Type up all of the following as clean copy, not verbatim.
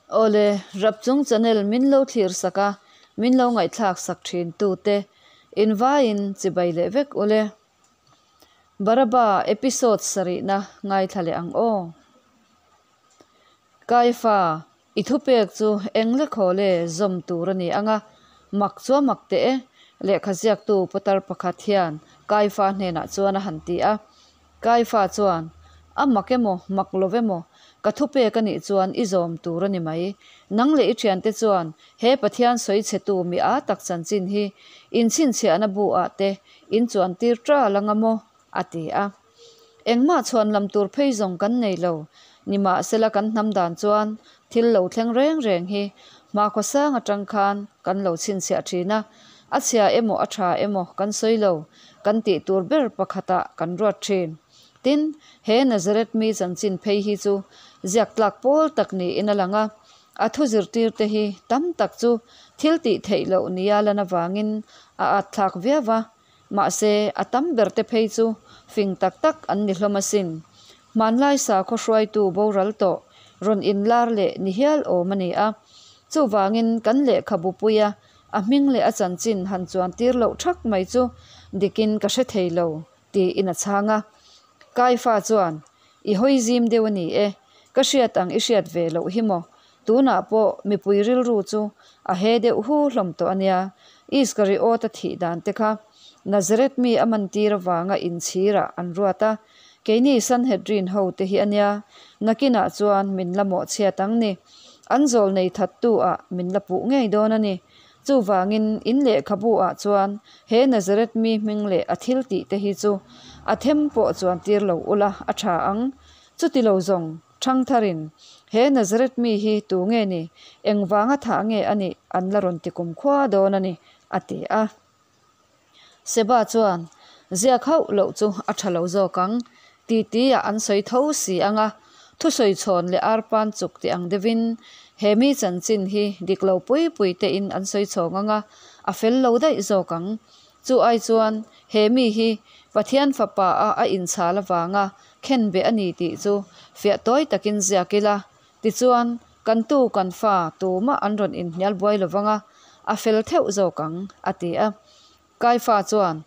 Awle, Rapchung channel min lo thlir sak a, min lo ngaihthlak sak thin tu te in vaiin chibai leh vek ule. Baraba episode sarihna ngaithla leh ang aw. Kaifa, i thupek chu eng le khaw le zawm tur a ni ang a, mak chu a mak teh e, lehkha ziaktu putar pakhat hian Kaifa hnenah chuan a han ti a. Kaifa chuan, A mak emaw, mak lo emaw, ka thupek a nih chuan i zawm tur a ni mai. Nang leh i thiante chuan he Pathian sawi chhetu mi a tak chanchin hi inchhinchhiahna bu ah te in chuan tir ṭal anga maw? a ti a. Engmah chhuan lam tur phei zawng kan nei lo. Nimahsela kan hnam dan chuan thil lo thleng reng reng hi hmakhua sang atang khan kan lo chhinchhiah thin a, a chhia emaw a tha emaw kan sawi lo, kan tih tur ber pakhatah kan ruat thin. Tin, he Nazareth mi chanchin phei hi chu ziak tlak pawl tak niin a lang a, a thu zirtir te hi tam tak chu thil tih theih loh nia lan avangin a at thlak viau a. Mahse, a tam ber te phei chu fing tak tak an ni hlawm asin. Hmanlai sakhaw hruaitu boral tawh rawn inlar leh ni hial awm a ni a. Chuvangin kan lehkhabu puia a hming leh a chanchin han chuan tir loh thak mai chu dikin ka hre thei lo, tiin a chhang a. Kaifa chuan, I hawi zim deuh a ni e, ka hriat ang i hriat ve loh hi maw? Tunah pawh mipui rilru chu a he deuh hu hlawm tawh a nia. Iskariota thih dan te kha Nazareth mi a mantir avanga inchhirah an ruat a, keini Sanhedrin ho te hi a nia, nakinah chuan min la mawhchhiat ang ni. An zawl nei thattu ah min la puh ngei dawn a ni. Chuvangin in lehkhabu ah chuan he Nazareth mi hming leh a thil tih te hi chu a them pawh chuan tir lo ula a tha ang. Chuti lo zawng Thangtharin, He Nazareth mi hi tu nge ni? Engvanga thah nge a nih an la rawn ti kumkhua dawn a ni, a ti a. Seba chuan, Ziak hauh loh chu a tha lo zawk ang, titi-ah an sawi tho si ang a, thusawi chhawn leh arpan chuk tih ang deuhin he mi chanchin hi dik lo pui pui tein an sawi chhawng ang a, a fel lo daih zawk ang. Chu ai chuan he mi hi Pathian Fapa a a inchhal avanga khenbeh a ni tih chu fiah tawi takin ziak ila, tichuan kan tu kan fa tumah an rawn inhnial buai lovang a, a fel theuh zawk ang, a ti a. Kaifa chuan,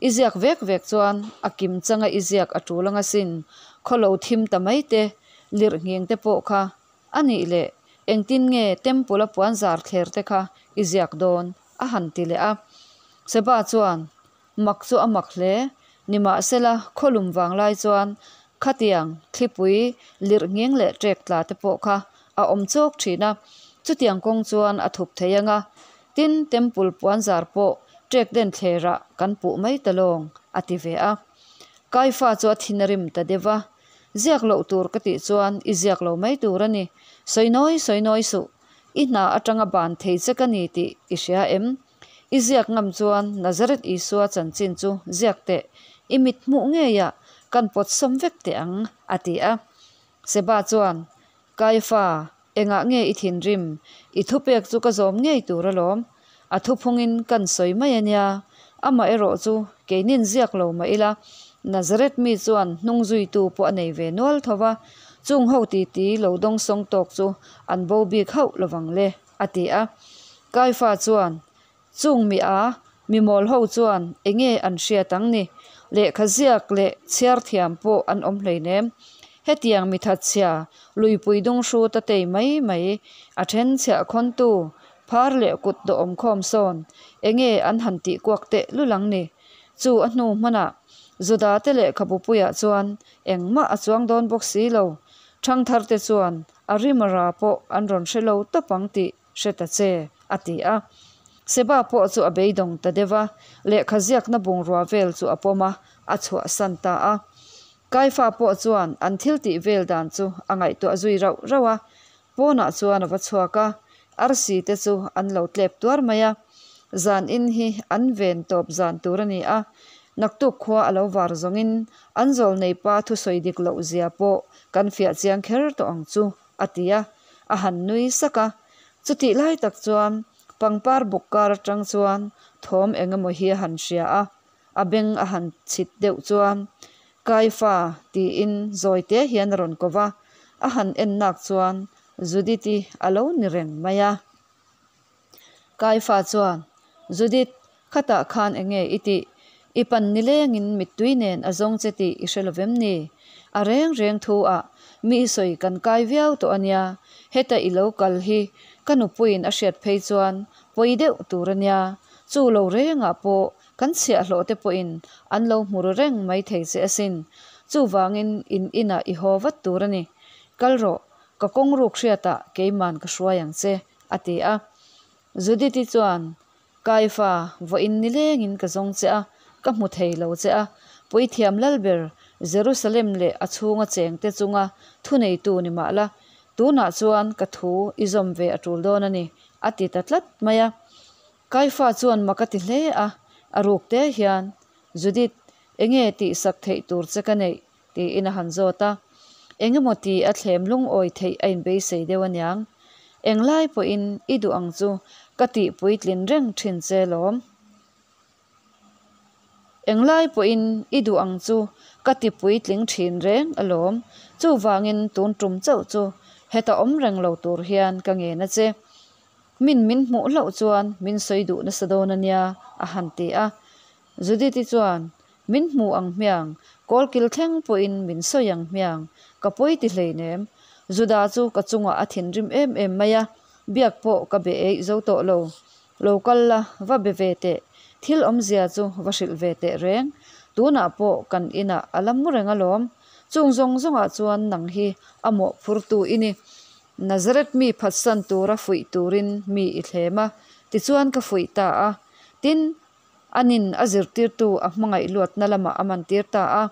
I ziak vek vek chuan a kim changa i ziak a tul anga sin, khawlo thim ta mai te, lirh nghing te pawh kha a nih leh engtin nge temple a puan zar thler te kha i ziak dawn? a han ti leh a. Seba chuan, Mak chu a mak hle. Nimahsela, khawlum vang lai chuan khatiang thlipui lirh nghing leh ṭek tla te pawh kha a awm chawk ṭhin a, chutiang kawng chuan a thup thei ang a. Tin, temple puanzar pawh ṭek den thlerah kan puh mai ta lawng, a ti ve a. Kaifa chu a thin a rim ta deuh va, Ziak loh tur ka tih chuan i ziak lo mai tur a ni. Sawi nawi sawi nawi suh. I hna aṭanga ban thei che ka ni tih i hria em? I ziak ngam chuan Nazareth Isua chanchin chu ziak teh, i mit hmuh ngeiah kan pawt sawm vek teh ang, a ti a. Seba chuan, Kaifa, engah nge i thinrim? I thupek chu ka zawm ngei tur alawm. A thuphungin kan sawi mai a nia. Amaherawh chu keinin ziak lo mah ila, Nazareth mi chuan hnungzuitu pawh a nei ve nual tho va, chung ho titi lo dawngsawng tawk chu an bo bik hauh lovang le. A ti a. Kaifa chuan, Chung mi a, mi mawl ho chuan enge an hriat ang ni? Lehkha ziak leh chhiar thiam pawh an awm hleinem. Hetiang mi thatchhia, luipui dung hrut a tei mai mai, a then chhiah khawntu, phar leh kut dawhawm khawm sawn enge an han tih kuak teh lul ang ni? Chu a hnu hmanah Juda te lehkhabu puiah chuan engmah a chuang dawn bawk si lo. Thangtharte chuan A rimara pawh an rawn hre lo tawp ang tih hre ta che, a ti a. Seba pawh chu a beidawng ta deuh a, lehkha ziakna bungrua vel chu a pawm a, a chhuahsan ta a. Kaifa pawh chuan an thil tih vel dan chu a ngaihtuah zui rauh rauh a, pawnah chuan a va chhuak a, arsi te chu an lo tlep tuar mai a. Zan in hi an ven tawp zan tur a ni a, naktuk khua a lo var zawngin an zawl nei pa thusawi dik loh zia pawh Kan fiah chiang kher tawh ang chu, a ti a, a han nui sak a. Chutih lai tak chuan pangpar buk kar atang chuan thawm eng emaw hi a han hria a, a beng a han chhit deuh chuan, Kaifa, tiin zawi te hian a rawn ko va, a han en nak chuan Judith-i a lo ni reng mai a. Kaifa chuan, Judith, khatah khan enge i tih? I pan nilengin mittui nen a zawng che tih i hre lovem ni? A reng reng thu ah mi i sawi kan kai viau tawh a nia, heta i lo kal hi ka nupuiin a hriat phei chuan pawi deuh tur a nia, chu lo rengah pawh kan chhiahhlawh te pawhin an lo hmu ru reng mai thei che asin, chuvangin in inah i haw vat tur a ni. Kal rawh, ka kawng ruk hriatah keiman ka hruai ang che, a ti a. Judith-i chuan, Kaifa, vawiin nilengin ka zawng che a, ka hmu thei lo che a, Puithiam Lalber, Jerusalem leh a chhunga chengte chunga thuneitu ni mah la, tunah chuan ka thu i zawm ve a tul dawn a ni, a ti ta tlat mai a. Kaifa chuan mak a ti hle a, a ruk te hian, Judith, enge tihsak theih tur che ka neih? tiin a han zawt a. Engemaw ti a thlem lungawi theih a inbeisei deuh aniang. Englai pawhin i duh ang chu ka tih puitlin reng thin che lawm. Englai pawhin i duh ang chu ka ti puitling thin reng alawm. Chuvangin tun tum chauh chu heta awm reng lo tur hian ka ngen a che. Min min hmuh hlauh chuan min sawi duh nasa dawn ania a han ti a. Judith-i chuan, Min hmu ang hmiang, kawlkil thleng pawhin min sawi ang hmiang, ka pawi ti hleinem. Juda chu ka chungah a thinrim em em mai a, biak pawh ka be eih zo tawh lo. Lo kal la, va be ve teh, thil awmzia chu va hrilh ve teh reng. Tunah pawh kan inah a la mu reng alawm. Chung zawng zawngah chuan nang hi a mawhphurtu i ni. Nazareth mi phatsan tura fuih turin mi i thlem a, tichuan ka fuih ta a. Tin, Anin a zirtirtu a hmangaih luatna lamah a mantir ta a.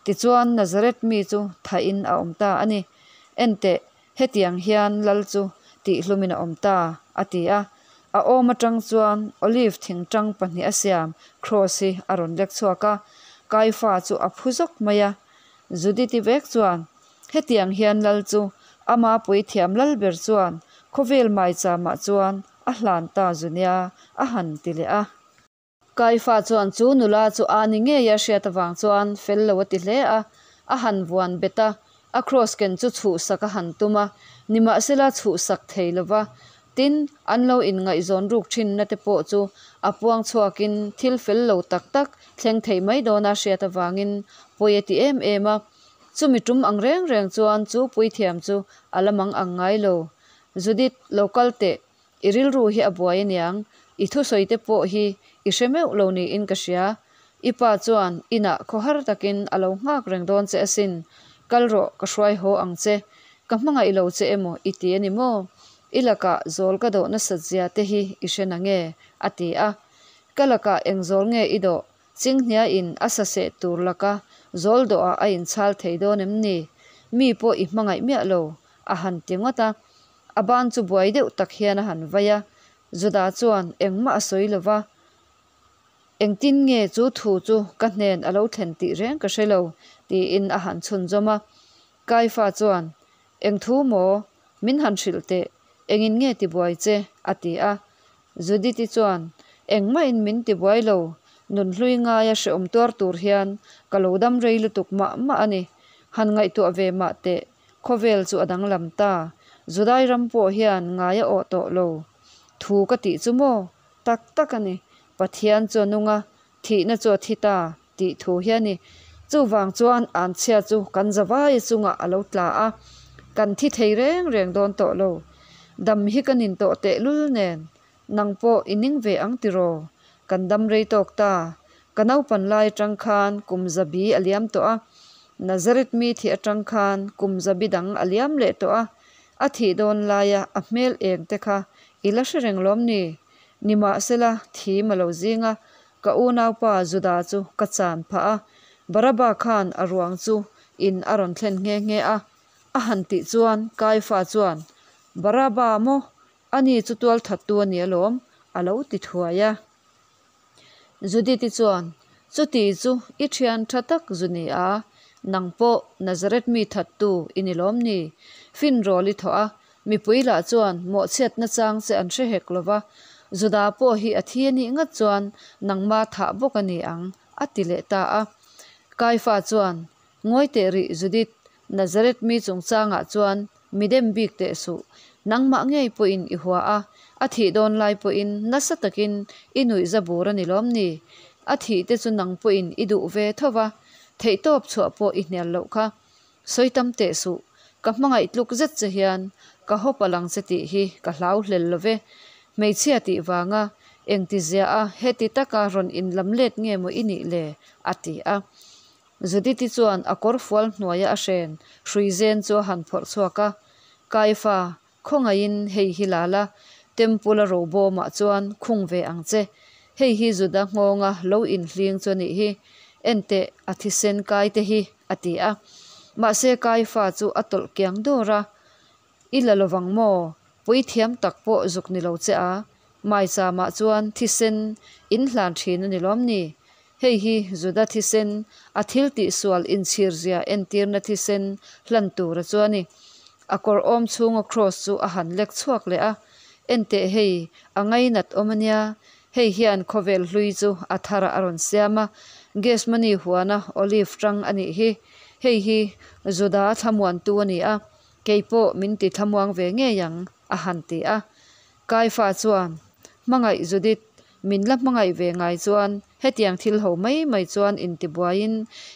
Tichuan Nazareth mi chu thahin a awm ta a ni. Enteh, hetiang hian lal chu tihhlumin a awm ta, a ti a. A awm atang chuan olive thingtang pahnih a siam kraws hi a rawn lek chhuak a. Kaifa chu a phu zawk mai a. Judith-i vek chuan, Hetiang hian lal chu ama puithiam lal ber chuan khawvel maichamah chuan a hlan ta zu nia, a han ti leh a. Kaifa chuan chu nula chu a ni ngei a hriat avang chuan fel lo a ti hle a, a han vuan bet a, a kraws ken chu chhuhsak a han tum a, nimahsela chhuhsak thei lo va, tin, an lo inngaihzawn ruk thinna te pawh chu a puang chhuakin thil fel lo tak tak thleng thei mai dawna hriat avangin pawi a ti em em a. Chumi tum ang reng reng chuan chu puithiam chu a la mang ang ngai lo. Judith, lo kal teh, i rilru hi a buai aniang, i thusawi te pawh hi i hre meuh lo niin ka hria. I pa chuan inah khawhar takin a lo nghak reng dawn che asin, kal rawh ka hruai haw ang che, ka hmangaih lo che emaw i ti a ni maw? I lakah zawl ka dawh nasat zia te hi i hre na nge? a ti a. Ka lakah eng zawl nge i dawh? Chinghniain a saseh tur laka zawl dawhah a inchhal thei dawn em ni? Mi pawh i hmangaih miah lo, a han ti ngawt a. A ban chu buai deuh tak hian a han vai a. Juda chuan engmah a sawi lo va, Engtin nge chu thu chu ka hnen a lo thlen tih reng ka hre lo, tiin a han chhunzawm a. Kaifa chuan, Eng thu maw? Min han hrilh teh, engin nge tibuai che? a ti a. Judith-i chuan, Engmahin min tibuai lo, nunhlui ngaia hrehawm tuar tur hian ka lo dam rei lutuk mah mah a ni. Han ngaihtuah ve mah teh, khawvel chu a danglam ta. Judai ram pawh hian ngai a awh tawh lo. Thu ka tih chu maw? Tak tak a ni. Pathian chu a nung a, thihna chu a thi ta tih thu hi a ni. Chuvang chuan anchhia chu kan zavaia chungah a lo tla a, kan thi thei reng reng dawn tawh lo. Dam hi ka nin tawh tehlul nen, nang pawh i ning ve ang tiraw? Kan dam rei tawk ta. Ka naupan lai atang khan kum zabi a liam tawh a, Nazareth mi thih atang khan kum zabi dang a liam leh tawh a, a thih dawn laia a hmel eng te kha i la hre reng lawm ni? Nimahsela, thim a lo zing a, ka unaupa Juda chu ka chan phah a, Baraba khan a ruang chu in a rawn thlen nghe nghe a. A han tih chuan Kaifa chuan, Baraba maw? Ani chu tualthattu a ni alawm, a lo ti thuai a. Judith-i chuan, Chuti chu i thian tha tak zu ni a, nang pawh Nazareth mi thattu i ni lawm ni? Finrawl i thawh a, mipui lah chuan mawhchhiatna chang che an hre hek lo va, Juda pawh hi a thi a nih ngat chuan nangma thah bawk a ni ang, a ti leh ta a. Kaifa chuan, Ngawi teh rih Judith, Nazareth mi chungchangah chuan. Mi dem bik teh suh. Nangmah ngei pawhin i hua a, a thih dawn lai pawhin nasa takin i nuihza bur a ni lawm ni? A thih te chu nang pawhin i duh ve tho va, theihtawp chhuah pawh i hnial loh kha. Sawi tam teh suh. Ka hmangaih tluk zet che hian ka haw palh ang che tih hi ka hlau hlel lo ve. Hmeichhia tih vanga engtizia a heti taka rawn inlam let nge maw i nih le? a ti a. Judith-i chuan a kawrfual hnuaia a hren hrui zen chu a han phawrh chhuak a, Kaifa, khawngaihin hei hi la la, Temple-a robawmah chuan khung ve ang che. Hei hi Juda nghawnga lo inhling chu a nih hi. Enteh, a thisen kai te hi, a ti a. Mahse Kaifa chu a tawlh kiang dawr a, I la lovang maw? Puithiam tak pawh zuk ni lo che a, Maichama chuan thisen in hlan thin a ni lawm ni? Hei hi Juda thisen, a thil tihsual inchhirzia entirna thisen hlan tura chu a ni. A kawr awm chhunga kraws chu a han lek chhuak leh a, Enteh hei, a ngainat awm a nia. Hei hian khawvel hlui chu a tharah a rawn siam a, Gethsemane huana olive tang a nih hi. Hei hi Juda thlamuantu a ni a, kei pawh min ti thlamuang ve ngei ang, a han ti a. Kaifa chuan, Hmangaih Judith, min la hmangaih ve ngai chuan hetiang thil ho mai mai chuan intibuaiin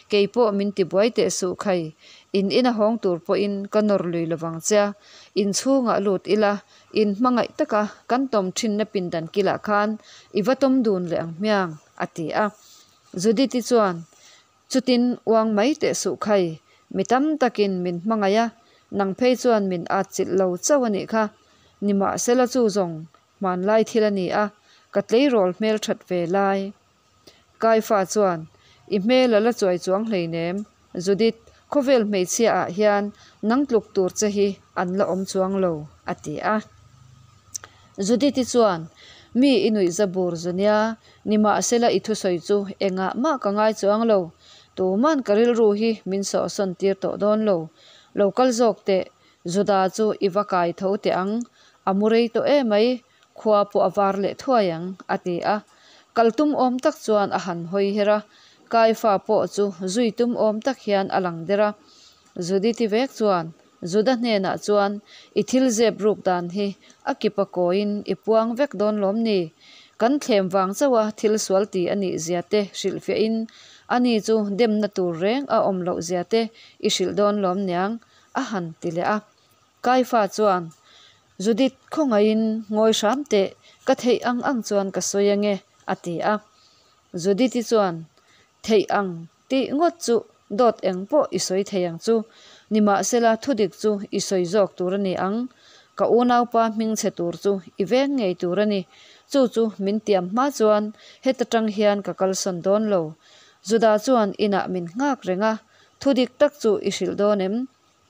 kei pawh min tibuai teh suh khai, in ina hawng tur pawhin ka nawr lui lovang che a, inchhungah lut ila, in hmangaih taka kan tawm thinna pindan kilah khan i va tawm dun leh ang hmiang, a ti a. Judith-i chuan, Chutin uang mai teh suh khai, mi tam takin min hmangaih a, nang phei chuan min atchilh lo chauh a nih kha. Nimahsela chu zawng hmanlai thil a ni a, ka tleirawl hmel that ve lai. Kaifa chuan, I hmel a la chuai chuang hleinem, Judith, khawvel hmeichhia ah hian nang tluk tur che hi an la awm chuang lo, a ti a. Judith-i chuan, Mi i nuihza bur zu nia, nimahsela i thusawi chu engah mah ka ngai chuang lo, tuman ka rilru hi min sawhsawn tir tawh dawn lo. Lo kal zawk teh, Juda chu i va kai tho teh ang, a mu rei tawh emai, khua pawh a var leh thuai ang, a ti a. Kal tum awm tak chuan a han hawi her a, Kaifa pawh chu zui tum awm tak hian a lang der a. Judith-i vek chuan Juda hnenah chuan, I thil zep ruk dan hi a kipa kawiin i puang vek dawn lawm ni? Kan thlem vang chauha thil sual ti a nih zia te hrilhfiahin ani chu demna tur reng a awm loh zia te i hrilh dawn lawm niang, a han ti leh a. Kaifa chuan, Judith, khawngaihin ngawi hram teh, ka theih ang ang chuan ka sawi ange, a ti a. Judith-i chuan, Theih ang tih ngawt chu dawt eng pawh i sawi thei ang chu. Nimahsela thudik chu i sawi zawk tur a ni ang. Ka unaupa hmingchhe tur chu i veng ngei tur a ni. Chu chu min tiam hma chuan heta tang hian ka kalsawn dawn lo. Juda chuan inah min nghak reng a, thudik tak chu i hrilh dawn em?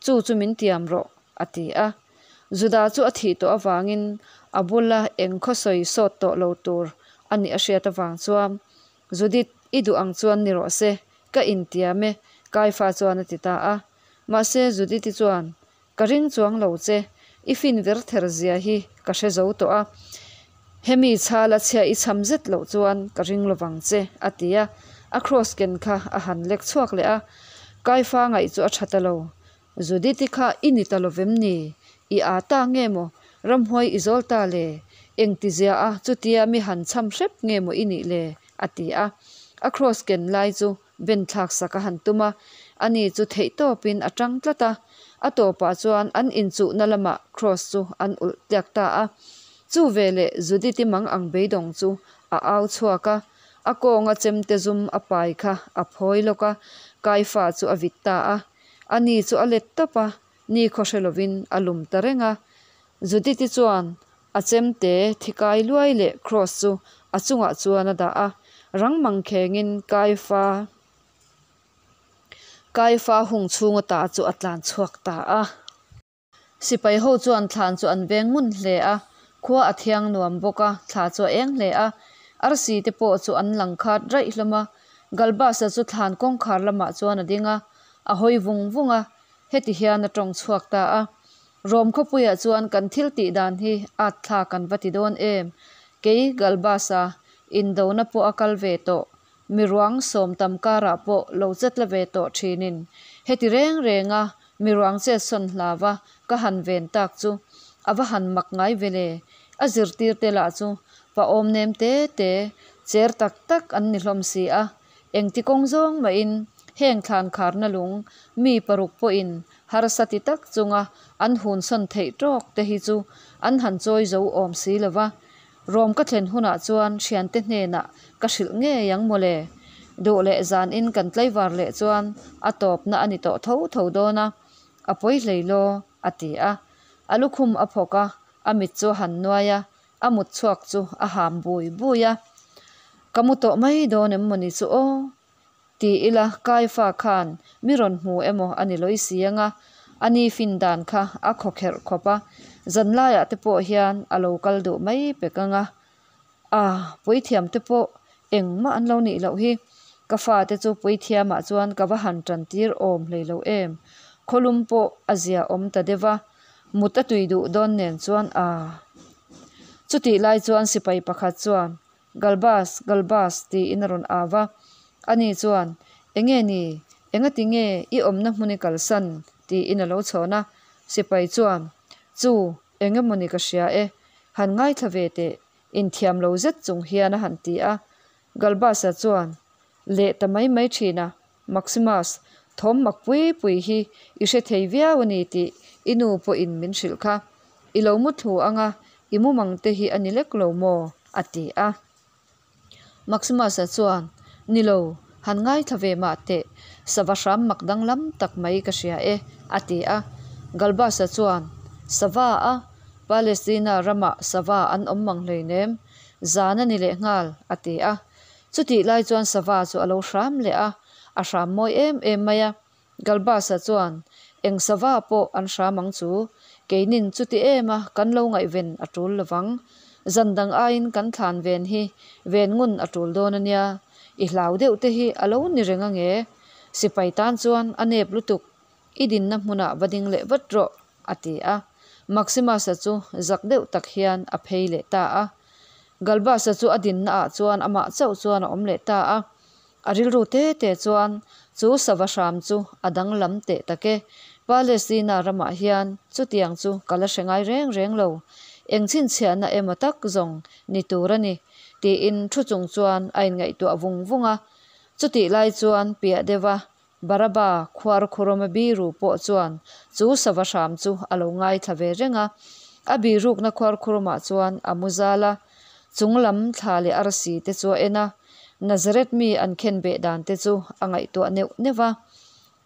Chu chu min tiam rawh, a ti a. Juda chu a thih tawh avangin a bula eng khawsawi sawt tawh lo tur a nih a hriat avang chuan Judith, i duh ang chuan ni rawh se, ka intiam e, Kaifa chuan a ti ta a. Mahse, Judith-i chuan, Ka ring chuang lo che, i fin ver ther zia hi ka hre zo tawh a. Hemi chhala chhia i cham zet loh chuan ka ring lovang che, a ti a. A cross ken kha a han lek chhuak leh a. Kaifa ngaih chu a tha ta lo. Judith-i kha i ni ta lovem ni? I â ta nge maw? Ramhuai i zawl ta le? Engtizia a chutia mi han cham hrep nge maw i nih le? a ti a. A kraws ken lai chu ben thlak sak a han tum a, ani chu theih tawpin a tang tlat a. A tawpah chuan an inchuhna lamah kraws chu an ulh tliak ta a. Chu veleh Judith-i mang ang beidawng chu a au chhuak a, a kawnga chemte zum a pai kha a phawi lawk a, Kaifa chu a vit ta a. Ani chu a let tawp a, ni khaw hre lovin a lum ta reng a. Judith-i chuan a chemte thi kai luai leh kraws chu a chungah chuan a dah a, rang mang khengin Kaifa Kaifa hung chhunga ta chu a tlan chhuak ta a. Sipai ho chuan thlan chu an veng ngun hle a, khua a thiang nuam bawk a, thla chu a eng hle a, arsi te pawh chu an lang khat raih hlawm a. Galbasa chu thlan kawngkhar lamah chuan a ding a, a hawi vung vung a, heti hian a tawng chhuak ta a, Rom khawpuiah chuan kan thil tih dan hi at thla kan va ti dawn em? Kei Galbasa indona pawh a kal ve tawh Mi ruang sawm tam karah pawh lo chetla ve tawh thinin heti reng renga Miruang chetsawn hlauva ka han ven tak chu. A va han mak ngai ve le! A zirtirte lah chu pa awm nem te te, cher tak tak an ni hlawm si a. Engti kawng zawng mahin heng thlan kharna lung, mi paruk pawhin harsa ti tak chunga an hun sawn theih tawk te hi chu an han chawi zo awm si lo va. Rom ka thlen hunah chuan thiante hnenah ka hrilh ngei ang maw le. Duh leh zanin kan tlaivar leh chuan a tawpna a ni tawh tho tho dawn a, a pawi hlei law, a ti a. A lukhum a phawk a, a mit chu a han nuai a, a mut chhuak chu a ham bui bui a. Ka mu tawh mai dawn em mawni chu aw? Ti ila Kaifa khan mi rawn hmu emaw a ni lawi si anga, a ni fin dan kha a khawkherh khawp a, zanlaiah te pawh hian a lo kal duh mai pek anga. A, puithiam te pawh engmah an lo nih loh hi. Ka fate chu puithiamah chuan ka va han tan tir awm hlei lo em. Khawlum pawh a zia awm ta deuh a, mut a tui duh dawn nen chuan a. Chutih lai chuan sipai pakhat chuan Galbas, Galbas tiin a rawn au va. Ani chuan, Enge ni? Engati nge i awmna hmun i kalsan? tiin a lo chhawn a. Sipai chuan, Chu, eng emaw ni ka hria e, han ngaithla ve teh, inthiam lo zet chung hian a han ti a. Galbasa chuan, Leh ta mai mai thin a, Maximus, thawm mak pui pui hi i hre thei viau a ni tih i nu pawhin min hrilh kha. I lo mu thlu anga i mumang te hi a ni lek lo maw? a ti a. Maximus-a chuan, Ni lo, han ngaithla ve mah teh, sava hram mak danglam tak mai ka hria e, a ti a. Galbas-a chuan, Sava a? Palestina ramah sava an awm mang hleinem, zan a ni lehnghal, a ti a. Chutih lai chuan sava chu a lo hram leh a, a hram mawi em em mai a. Galbas-a chuan, Eng sava pawh an hram ang chu, keinin chuti em a kan lo ngaihven a tul lovang. Zan dang aiin kan thlan ven hi ven ngun a tul dawn a nia, i hlau deuh te hi a lo ni reng ange. Sipai tan chuan a nep lutuk, i dinna hmunah va ding leh vat rawh, a ti a. Maximus-a chu zak deuh tak hian a phei leh ta a. Galbas-a chu a dinna ah chuan amah chauh chuan a awm leh ta a. A rilru te te chuan chu sava hram chu a danglam teh tak e. Palestina ramah hian chutiang chu ka la hre ngai reng reng lo. Eng chhinchhiahna emaw tak zawng ni tur a ni, tiin thu chung chuan a inngaihtuah vung vung a. Chutih lai chuan piah deuha Baraba khuar khurawma biru pawh chuan chu sava hram chu a lo ngaithla ve reng a. A birukna khuar khurawmah chuan a mu zal a, chung lam thla leh arsi te chu a en a. Nazareth mi an khen beh dan te chu a ngaihtuah neuh neuh va.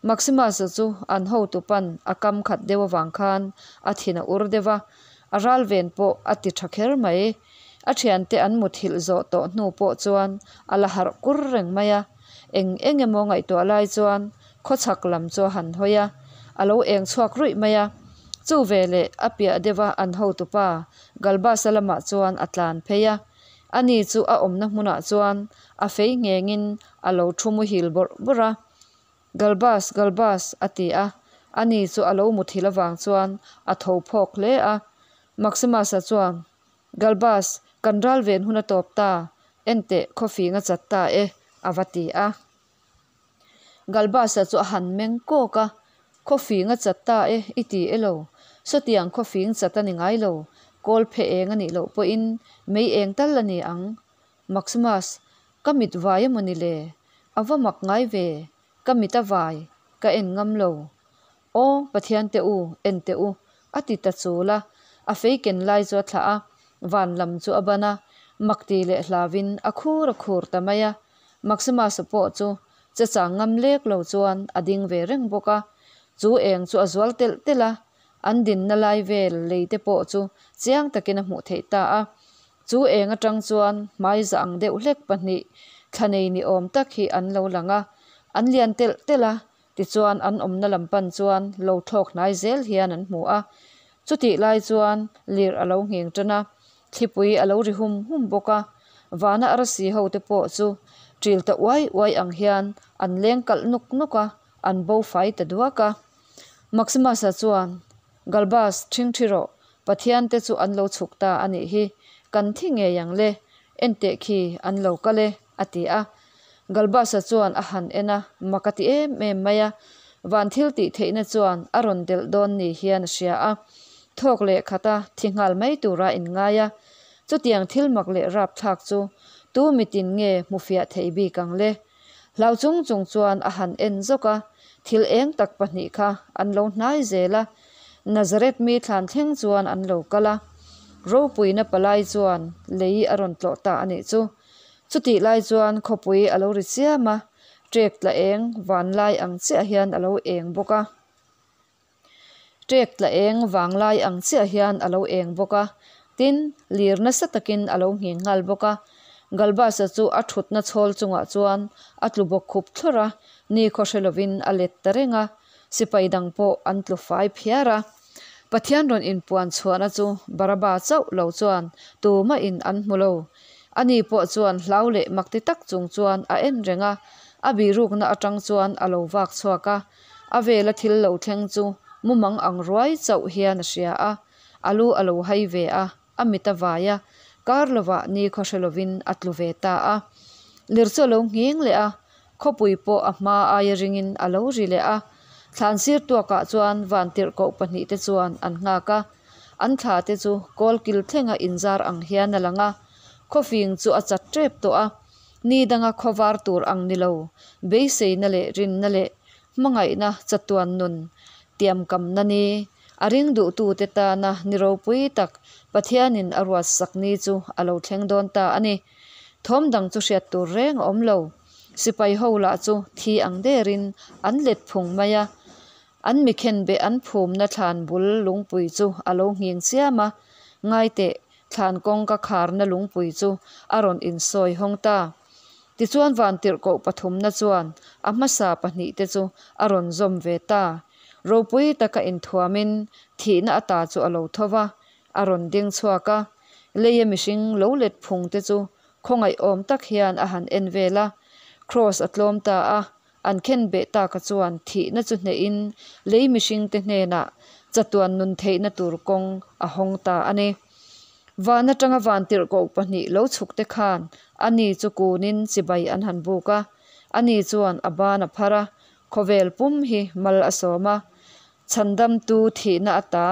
Maximus-a chu an hotu pan a kam khat deuh avang khan a thin a ur deuh va, a ral ven pawh a ti tha kher mai. A thiante an muthilh zawh tawh hnu pawh chuan a la harh kur reng mai a. Eng eng emaw ngaihtuah lai chuan khawchhak lam chu a han hawi a, a lo eng chhuak ruih mai a. Chu veleh a piah deuha an hotupa Galbas-a lamah chuan a tlan phei a. Ani chu a awmna hmunah chuan a fei nghengin a lo thu muhil bawrh bawrh a. Galbas, Galbas, a ti a. Ani chu a lo muthilh avang chuan a tho phawk hle a. Maximus-a chuan, Galbas, kan ral ven hun a tawp ta, enteh khawfing a chat ta e, a va ti a. Galbas-a chu a han meng kawk a, Khawfing a chat ta e, i ti e lo. Sawtiang khawfing chat a ni ngai lo, kawl phe eng a nih loh pawhin mei eng tal a ni ang. Maximus, ka mit vai emaw ni le? A va mak ngai ve, ka mit a vai, ka en ngam lo. Aw, Pathian te u, en teh u, a ti ta chul a, a fei ken lai chu a thlah a, van lam chu a ban a, mak ti leh hlauvin a khur a khur ta mai a. Maximus-a pawh chu che chang ngam lek lo chuan a ding ve reng bawk a, chu eng chu a zual telh telh a, an dinna lai vel lei te pawh chu chiang takin a hmuh theih ta a. Chu eng atang chuan hmai za ang deuh hlek pahnih thla nei ni awm tak hi an lo lang a, an lian telh telh a, tichuan an awmna lam pan chuan lo thlawk hnai zel hian an hmu a. Chutih lai chuan lir a lo nghing tan a, thlipui a lo ri hum hum bawk a, vana arsi ho te pawh chu ṭil ta uai uai ang hian an leng kalh nuk nuk a, an bo fai ta duak a. Maximus-a chuan, Galbas, ṭhingṭhi rawh, Pathian te chu an lo chhuk ta a nih hi, kan thi ngei ang le, enteh khi an lo kal e, a ti a. Galbas-a chuan a han en a, mak a ti em em mai a. Van thiltihtheihna chuan a rawn delh dawn ni hian a hria a. Thawk leh khata thi nghal mai tura inngai a. Chutiang thil mak leh rapthlak chu tu mitin nge hmu fiah thei bik ang le? Hlau chung chung chuan a han en zawk a, thil eng tak pahnih kha an lo hnai zel a. Nazareth mi thlan thleng chuan an lo kal a. Ropuina palai chuan lei a rawn tlawh ta a nih chu. Chutih lai chuan khawpui a lo ri chiam a, ṭek tla eng vanlai ang chiah hian a lo eng bawk a. Ṭek tla eng vanglai ang chiah hian a lo eng bawk a, tin, lir nasa takin a lo nghing nghal bawk a. Galbasa chu a ṭhutna chhawl chungah chuan a tlu bawk khup thlawrh a, nikhaw hre lovin a let ta reng a, sipai dang pawh an tlu fai phiar a. Pathian rawn inpuan chhuahna chu Baraba chauh lo chuan tumahin an hmu lo. Ani pawh chuan hlau leh makti tak chung chuan a en reng a, a bihrukna atang chuan a lo vak chhuak a. A vela thil lo thleng chu mumang ang ruai chauh hian a hria a, a lu a lo hai ve a, a mit a vai a, kar lovah nikhaw hre lovin a tlu ve ta a. Lir chu a lo nghing leh a, khawpui pawh a hma aia ringin a lo ri leh a. Thlan sir tuakah chuan vantirhkoh pahnihte chuan an nghak a, an thla te chu kawlkil thlenga inzar ang hian a lang a, khawfing chu a chat tep tawh a. Ni danga khawvar tur ang ni lo, beiseina leh rinna leh hmangaihna chatuan nun tiamkamna ni, a ring duhtute tana ni ropui tak Pathianin a ruatsak ni chu a lo thleng dawn ta a ni. Thawm dang chu hriat tur reng a awm lo. Sipai ho lah chu thi ang derin an let phung mai a. An mi khenbeh an phumna thlan bul lungpui chu a lo nghing chiam a, ngaiteh thlan kawngka kharna lungpui chu a rawn insawi hawng ta. Tichuan vantirhkoh pathumna chuan a hmasa pahnihte chu a rawn zawm ve ta. Ropui taka inthuamin thihna ata chu a lo tho va, a rawn ding chhuak a. Leia mihring lo let phungte chu khawngaih awm tak hian a han en vel a. Kraws a tlawm ta a, An khenbeh taka chuan thihna chu hnehin lei mihringte hnenah chatuan nun theihna tur kawng a hawng ta a ni. Van atanga vantirhkoh pahnih lo chhukte khan ani chu kunin chibai an han buk a, ani chuan a ban a phar a, khawvel pum hi mal a sawm a, chhandamtu thihna ata.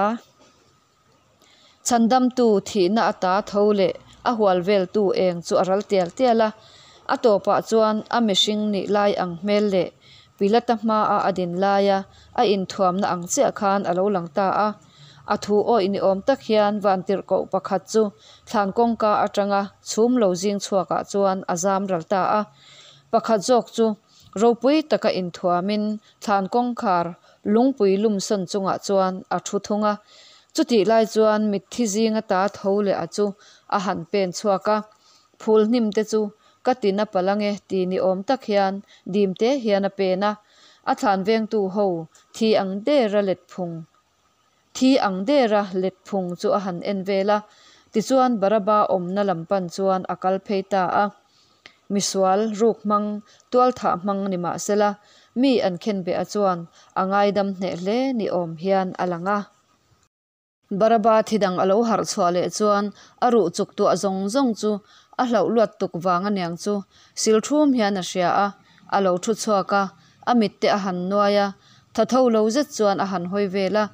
Chhandamtu thihna ata tho leh a hual veltu eng chu a ral tial tial a, a tawpah chuan a mihring nih lai ang hmel leh Pilata hmaa a din laia a inthuamna ang chiah khan a lo lang ta a. A thu awih ni awm tak hian vantirhkoh pakhat chu thlan kawngka atanga chhum lo zing chhuakah chuan a zam ral ta a. Pakhat zawk chu Ropui taka inthuamin thlan kawngkhar lungpui lum sawn chungah chuan a thu thung a. Chutih lai chuan mitthi zinga ta tho leh a chu a han pen chhuak a. Phul hnim te chu ka tin a palh ange ti ni awm tak hian dim te hian a pen a. A thlan vengtu ho thi ang dera let phung Thi ang dera let phung chu a han en vel a, tichuan Baraba awmna lam pan chuan a kal phei ta a. Misual, ruk hmang, tualthah hmang ni mah sela, mi an khenbeh a chuan a ngaidam hneh hle ni awm hian a lang a. Baraba thi dang a lo harh chhuah leh chuan a ruh chuk tuah zawng zawng chu a hlauh luat tuk vang aniang chu sil thum hian a hria a, a lo thu chhuak a, A mitte a han nuai a, tha tho lo zet chuan a han hawi vel a,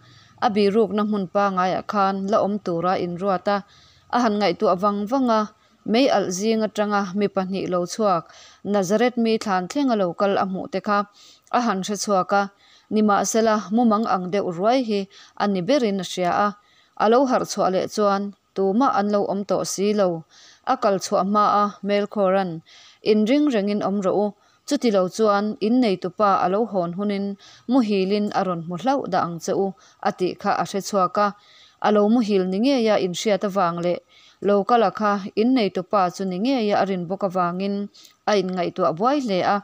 a birukna hmun pangaiah khan la awm tura inruat a, a han ngaihtuah vang vang a, mei alh zing atanga mi pahnih lo chhuak Nazareth mi thlan thlenga lo kal a hmuh te kha a han hre chhuak a, nimahsela mumang ang deuh ruai hi a ni berin a hria a, a lo harh chhuah leh chuan Tumah an lo awm tawh si lo. A kal chhuah hma a Melkhoran, Inring rengin awm rawh u, chuti lo chuan in neitupa a lo hawn hunin muhilin a rawn hmu hlauh dah ang che u, a tih kha a hre chhuak a. A lo muhil ni ngeia inhriat avang leh lo kala kha in neitupa chu ni ngeia a rin bawk avangin a inngaihtuah buai hle a.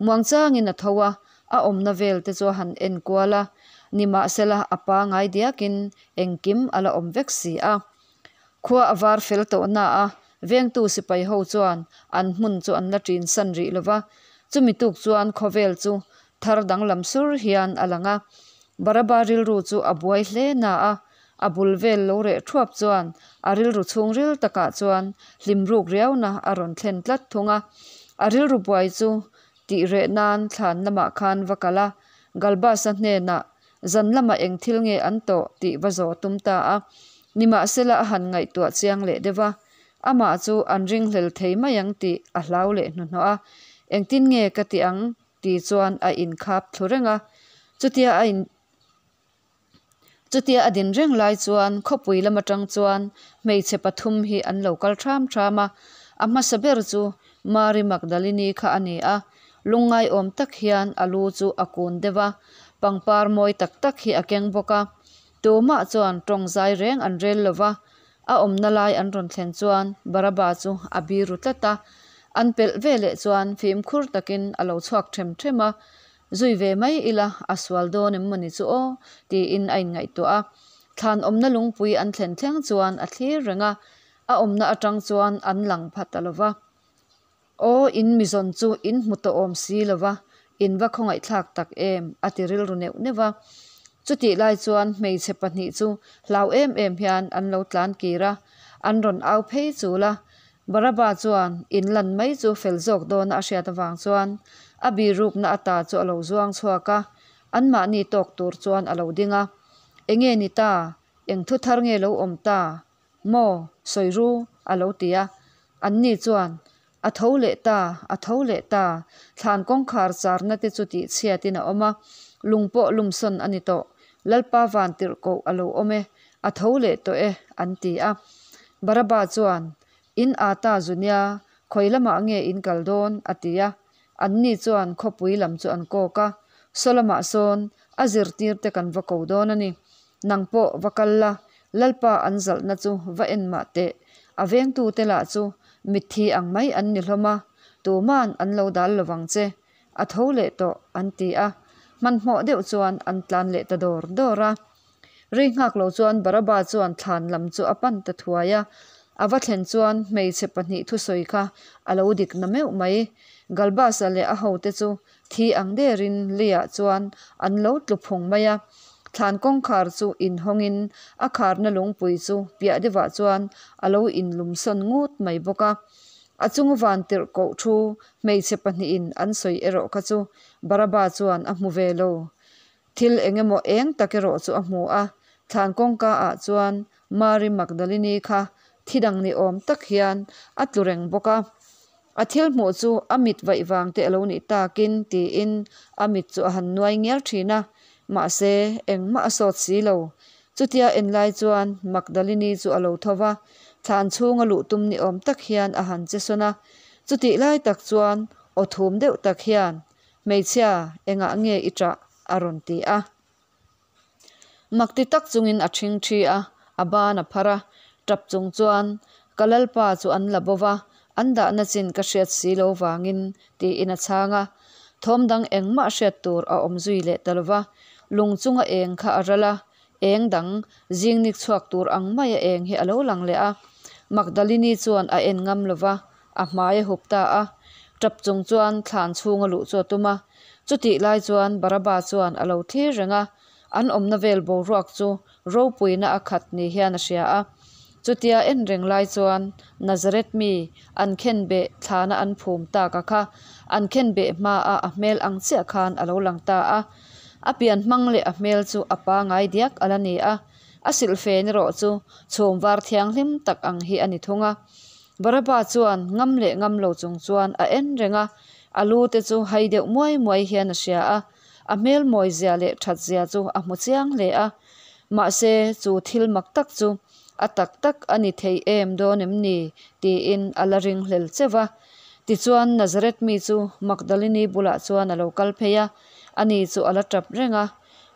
Muangchangin a tho a, a awmna vel te chu a han en kual a, nimahsela a pangai diakin engkim a la awm vek si a. Khua a var fel tawh na a, vengtu sipai ho chuan an hmun chu an la ṭin san rih lo va, chumi tuk chuan khawvel chu thar danglam sur hian a lang a. Baraba rilru chu a buai hle na a, a bul vel lo reh ṭhuap chuan a rilru chhungril takah chuan hlim ruk riauna a rawn thlen tlat thung a. A rilru buai chu tih reh nan thlan lamah khan va kal a. Galbas-a hnenah zan lamah eng thil nge an tawh tih va zawh a tum ta a. Nimahsela a han ngaihtuah chiang leh deuh va, amah chu an ringhlel thei mai ang tih a hlau leh hnuhnawh a. Engtin nge ka ti ang ti chuan a inkhap thlu reng a. Chutia a in. Chutia a din reng lai chuan khawpui lam atang chuan hmeichhe pathum hi an lo kal ṭham ṭham a, a hmasa ber chu Mari Magdalini kha a ni a, lungngai awm tak hian a lu chu a kun deuh a, pangpar mawi tak tak hi a keng bawk a, tumah chuan tawng zai reng an rel lo va, a awmna lai an rawn thlen chuan Baraba chu a biru tlat a, an pelh veleh chuan fimkhur takin a lo chhuak ṭhem ṭhem a, Zui ve mai ila a sual dawn em mawni chu aw tiin a inngaihtuah a. Thlan awmna lungpui an thlen thleng chuan a thlir reng a, a awmna atang chuan an lang pha ta lo va. Aw in mizawn chu in hmu tawh awm si lo va, in va khawngaihthlak tak em a ti rilru neuh neuh a. Chutih lai chuan hmeichhe pahnih chu hlau em em hian an lo tlan kir a, an rawn au phei chul a. Baraba chuan in lan mai chu fel zawk dawna a hriat avang chuan a birukna ata chu a lo zuang chhuak a, anmahni tawk tur chuan a lo ding a. Enge ni ta? Eng thu thar nge lo awm ta? Maw? Sawi ru? a lo ti a. Anni chuan, A tho leh ta, a tho leh ta, thlan kawngkhar charna te chu tihchhiatin a awm a, lung pawh lumsawn a ni tawh, Lalpa vantirhkoh a lo awm e, a tho leh tawh e, an ti a. Baraba chuan, In aa ta zu nia, khawi lamah nge in kal dawn? a ti a. Anni chuan khawpui lam chu an kawk a, Saw lamah sawn a zirtirte kan va ko dawn a ni. Nang pawh va kal la, Lalpa an zalhna chu va en mah teh. A vengtute lah chu mitthi ang mai an ni hlawm a, tuma'n an lo dal lovang che. A tho leh tawh, an ti a. Hmanhmawh deuh chuan an tlan leh ta dawr dawr a. Rei nghak lo chuan Baraba chuan thlan lam chu a pan ta thuai a, a va thlen chuan hmeichhe pahnih thusawi kha a lo dik na meuh mai. Galbasa leh a hote chu thi ang derin leiah chuan an lo tlu phung mai a. Thlan kawngkhar chu inhawngin a kharna lungpui chu piah deuhah chuan a lo inlumsawn ngut mai bawk a. A chung vantirh koh thu hmeichhe pahnihin an sawi erawh kha chu Baraba chuan a hmu ve lo. Thil eng emaw eng tak erawh chu a hmu a, thlan kawngka ah chuan Mari Magdalini kha thi dang ni awm tak hian a tlu reng bawk a. A thil hmuh chu a mit vaih vang te a lo nih takin tiin a mit chu a han nuai ngial thin a, mahse engmah a sawt si lo. Chutia en lai chuan Magdalini chu a lo tho va, thlan chhunga luh tum ni awm tak hian a han che sawn a. Chutih lai tak chuan aw thum deuh tak hian Hmeichhia, engah nge i ṭah? a rawn ti a. Makti tak chungin a ṭhing ṭhi a, a ban a phar a. Ṭap chung chuan, Ka Lalpa chu an la bo va, an dahna chin ka hriat si lo vangin, tiin a chhang a. Thawm dang engmah hriat tur a awm zui leh ta lo va, lung chunga eng kha a ral a, eng dang zingnik chhuak tur ang maia eng hi a lo lang leh a. Magdalini chuan a en ngam lo va, A hmai a hup ta a, tap chung chuan thlan chhunga luh chu a tum a. Chutih lai chuan Baraba chuan a lo thlir reng a, an awmna vel boruak chu ropuina a khat ni hian a hria a. Chutia en reng lai chuan Nazareth mi an khenbeh thlana an phum tak a kha an khenbeh hmaah a hmel ang chiah khan a lo lang ta a. A pian hmang leh a hmel chu a pangai diak a la ni a, a silhfen erawh chu chhum var thianghlim tak ang hi a ni thung a. Baraba chuan ngam leh ngam lo chung chuan a en reng a, a lu te chu hai deuh muai muai hian a hria a, a hmel mawi zia leh that zia chu a hmu chiang hle a. Mahse, chu thil mak tak chu a tak tak a ni thei em dawn em ni? tiin a la ring hlel cheu va. Tichuan, Nazareth mi chu Magdalini bulah chuan a lo kal phei a, ani chu a la tap reng a.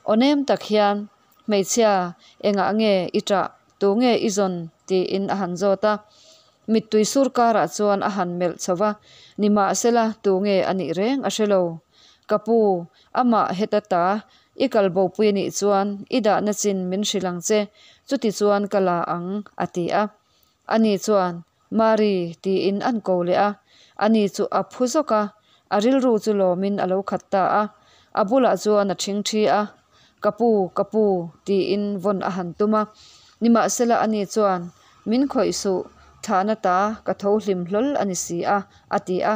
Aw nem tak hian Hmeichhia, engah nge i ṭah? Tu nge i zawn? tiin a han zawt a. Mittui sur karah chuan a han melh chho va, Nimahsela, tu nge a nih reng a hre lo. Ka pu, amah heta ta i kal bopui a nih chuan i dahna chin min hrilh ang che, chuti chuan ka la ang, a ti a. Ani chuan, Mari, tiin an ko leh a. Ani chu a phu zawk a, a rilru chu lawmin a lo khat ta a. A bulah chuan a ṭhingṭhi a, Ka pu, ka pu, tiin vawn a han tum a. Nimahsela ani chuan, Min khawih suh, thlahna ta ka tho hlim hlawl a ni si a, a ti a.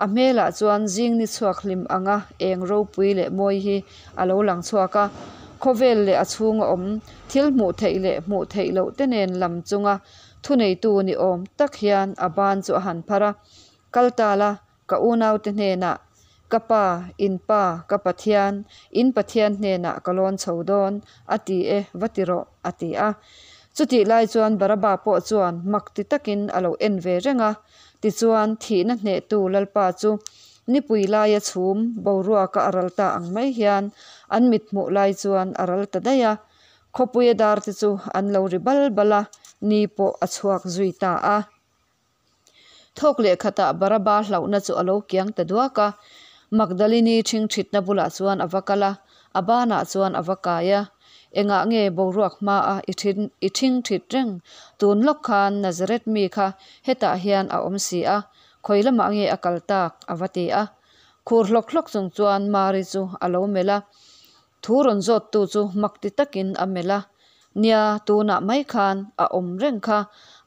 A hmelah chuan zing ni chhuak hlim anga eng ropui leh mawi hi a lo lang chhuak a. Khawvel leh a chhunga awm thil hmuh theih leh hmuh theih loh te nen lam chunga thuneitu ni awm tak hian a ban chu a han phar a, Kal ta la, ka unaute hnenah, Ka Pa, in Pa, ka Pathian, in Pathian hnenah ka lawn chho dawn, a ti e, va ti rawh, a ti a. Chutih lai chuan Baraba pawh chuan mak ti takin a lo en ve reng a. Tichuan, thihna hnehtu Lalpa chu nipui laia chhum boruaka a ral ta ang mai hian an mit hmuh lai chuan a ral ta daih a. Khawpuia darte chu an lo ri bal bal a, ni pawh a chhuak zui ta a. Thawk leh khatah Baraba hlauhna chu a lo kiang ta duak a. Magdalini ṭhingṭhitna bulah chuan a va kal a, a banah chuan a va kai a. Engah nge boruak hmaa i i ṭhingṭhit reng? Tun lawk khan Nazareth mi kha hetah hian a awm si a, khawi lamah nge a kal tak? a va ti a. Khur hlawk hlawk chung chuan Mari chu a lo melh a. Thu rawn zawttu chu mak ti takin a melh a, Nia, tunah mai khan a awm reng kha,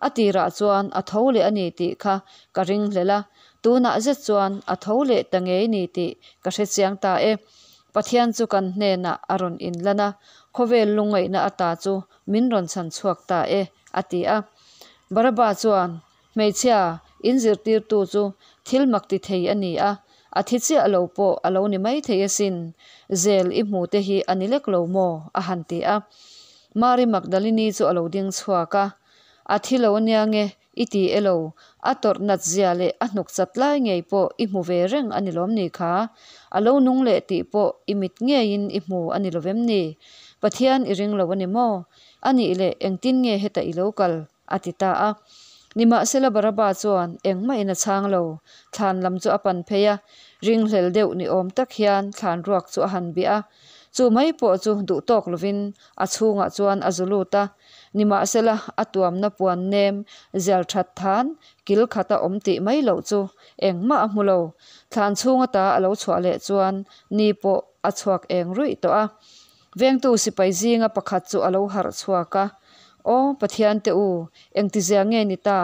a tirah chuan a tho leh a ni tih kha ka ringhlel a, tunah zet chuan a tho leh ta ngei ni tih ka hre chiang ta e. Pathian chu kan hnenah a rawn inlan a, khawvel lungngaihna ata chu min rawn chhan chhuak ta e, a ti a. Baraba chuan, Hmeichhia, in zirtirtu chu thil mak ti thei a ni a, a thi chiah lo pawh a lo ni mai thei asin, zel i hmu te hi a ni lek lo maw? a han ti a. Mari Magdalini chu a lo ding chhuak a, A thi lo ania nge i ti e lo, a tawrh nat zia leh a hnuk chat lai ngei pawh i hmu ve reng a ni lawm ni kha? A lo nung leh tih pawh i mit ngeiin i hmu a ni lovem ni? Pathian i ring lo a ni maw? A nih leh engtin nge hetah i lo kal? A ti ta a. Nimahsela Baraba chuan engmah in a chhang lo. Thlan lam chu a pan phei a, ringhlel deuh ni awm tak hian thlan ruak chu a han bih a. Chu mai pawh chu duh tawk lovin a chhungah chuan a zu lut a. Nimahsela a tuamna puan nem zial that than kil khat a awm tih mai loh chu engmah a hmu lo. Thlan chhung ata a lo chhuah leh chuan ni pawh a chhuak eng ruih tawh a. Vengtu sipai zinga pakhat chu a lo harh chhuak a, Aw, Pathian te u, engtizia nge ni ta?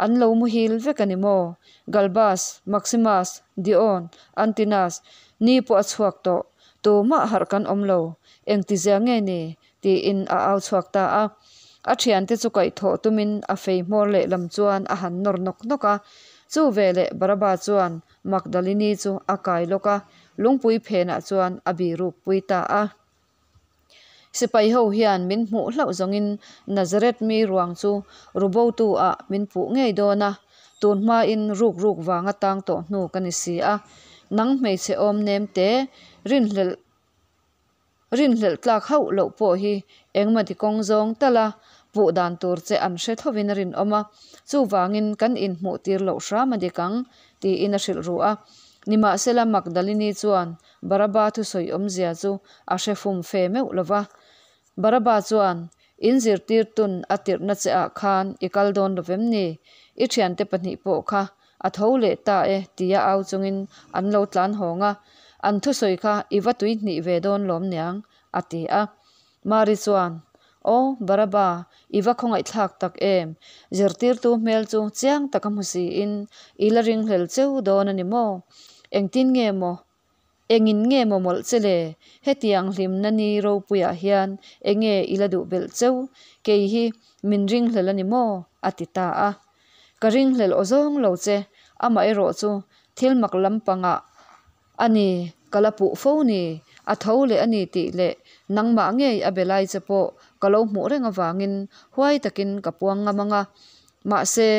An lo muhil vek a ni maw? Galbas, Maximus, Dion, Antinas, ni pawh a chhuak tawh. Tumah harh kan awm lo. Engtizia nge ni? tiin a au chhuak ta a. A thiante chu kaihthawh tumin a fei hmawr lehlam chuan a han nawr nawk nawk a. Chu veleh Baraba chuan Magdalini chu a kai lawk a, lungpui phenah chuan a biruk pui ta a. Sipai ho hian min hmuh hlauh zawngin Nazareth mi ruang chu rubotu ah min puh ngei dawn a, tun hmain ruk ruk vanga tang tawh hnu ka ni si a. Nang hmeichhe awm nem te rinhlelh Rinhlelh tlak hauh loh pawh hi engmati kawng zawng tala puh dan tur che an hre thovin a rinawm a, chuvangin kan inhmuh tir loh hram a dik ang, tiin a hrilh ru a. Nimahsela Magdalini chuan Baraba thusawi awmzia chu a hre fum fe meuh lo va. Baraba chuan, In zirtirtun a tirhna che ah khan i kal dawn lo vem ni? I thiante pahnih pawh kha A tho leh ta e tia au chungin an lo tlan hawng a, an thusawi kha i va tui hnih ve dawn lawm niang, a ti a. Mari chuan, Aw, Baraba, i va khawngaihthlak tak em? Zirtirtu hmel chu chiang taka hmu siin i la ringhlel cheu dawn a ni maw? Engtin nge maw Engin nge maw mawlh che le? Hetiang hlimna ni ropuiah hian enge i la duh belh cheu? Kei hi min ringhlel a ni maw? a ti ta a. Ka ringhlel aw zawng lo che, amaherawh chu thil mak lampangah a ni ka la puh fo ni, a tho leh a ni tih leh nangmah ngei a be lai che pawh ka lo hmuh reng avangin huai takin ka puang ngam ang a. Mahse,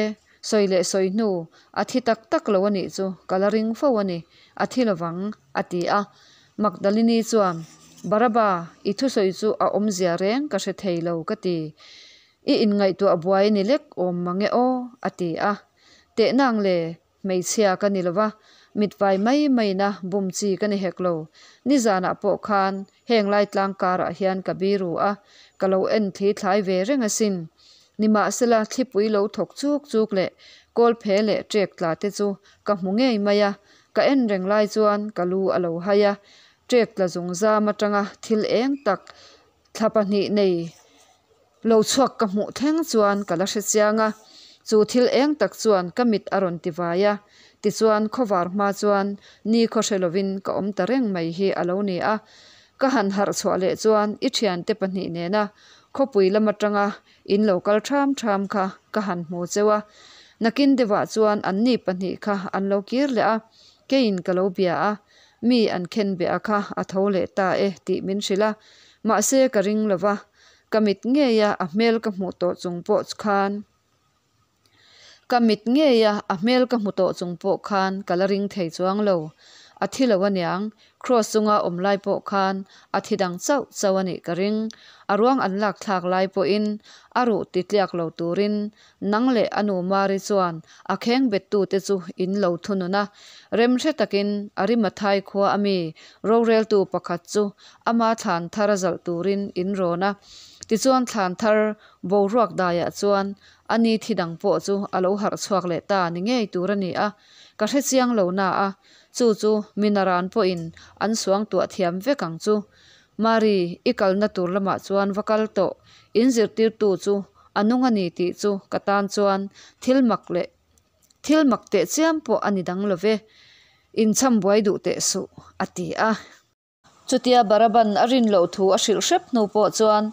sawi leh sawi hnu a thi tak tak lo a nih chu ka la ring fo a ni, a thi lovang, a ti a. Magdalini chuan, Baraba, i thusawi chu a awmzia reng ka hre thei lo ka ti. I inngaihtuah buai ni lek awm mang e aw, a ti a. Tehnang le, Hmeichhia ka ni lova, mitvai mai maina bum chi ka ni hek lo. Nizanah pawh khan heng lai tlang karah hian ka biru a, ka lo en thli thlai ve reng asin. Nimahsela thlipui lo thawk chuk chuk leh kawlphe leh ṭek tla te chu ka hmu ngei mai a, ka en reng lai chuan ka lu a lo hai a, ṭek tla zung zam aṭanga thil eng tak thla pahnih nei Lo chhuak ka hmuh thleng chuan ka la hre chiang a, chu thil eng tak chuan ka mit a rawn ti vai a. Tichuan, khawvar hma chuan nikhaw hre lovin ka awm ta reng mai hi a lo ni a. Ka han harh chhuah leh chuan i thiante pahnih nena khawpui lam atanga in lo kal ṭham ṭham kha ka han hmu cheu a. Nakin deuhah chuan anni pahnih kha an lo kir leh a, keiin ka lo bia a, mi an khenbeh a kha a tho leh ta e tih min hrilh a, mahse ka ring lo va, ka mit ngeia a hmel ka hmuh tawh chung pawh khan. Ka mit ngeia a hmel ka hmu tawh chung pawh khan ka la ring thei chuang lo. A thi lo aniang, Kraws chunga awm lai pawh khan a thi dang chauh chauh a nih ka ring. A ruang an lak thlak lai pawhin a ruh ti tliak lo turin nang leh a nu Mari chuan a kheng bettute chu in lo thunun a. Remhre takin Arimathai khua a mi roreltu pakhat chu ama thlan thar a zalh turin in rawn a. Tichuan thlan thar boruak daiah chuan A ni thi dang pawh chu a lo harh chhuak leh ta ni ngei tur a ni a, ka hre chiang lo na a, chu chu mi naran pawhin an suang tuah thiam vek ang chu. Mari, i kalna tur lamah chuan va kal tawh, in zirtirtu chu a nung a ni tih chu ka tan chuan thil mak leh thil mak teh chiam pawh a ni dang lo ve, inchham buai duh teh suh, a ti a. Chutia Baraban a rin loh thu a hrilh hrep hnu pawh chuan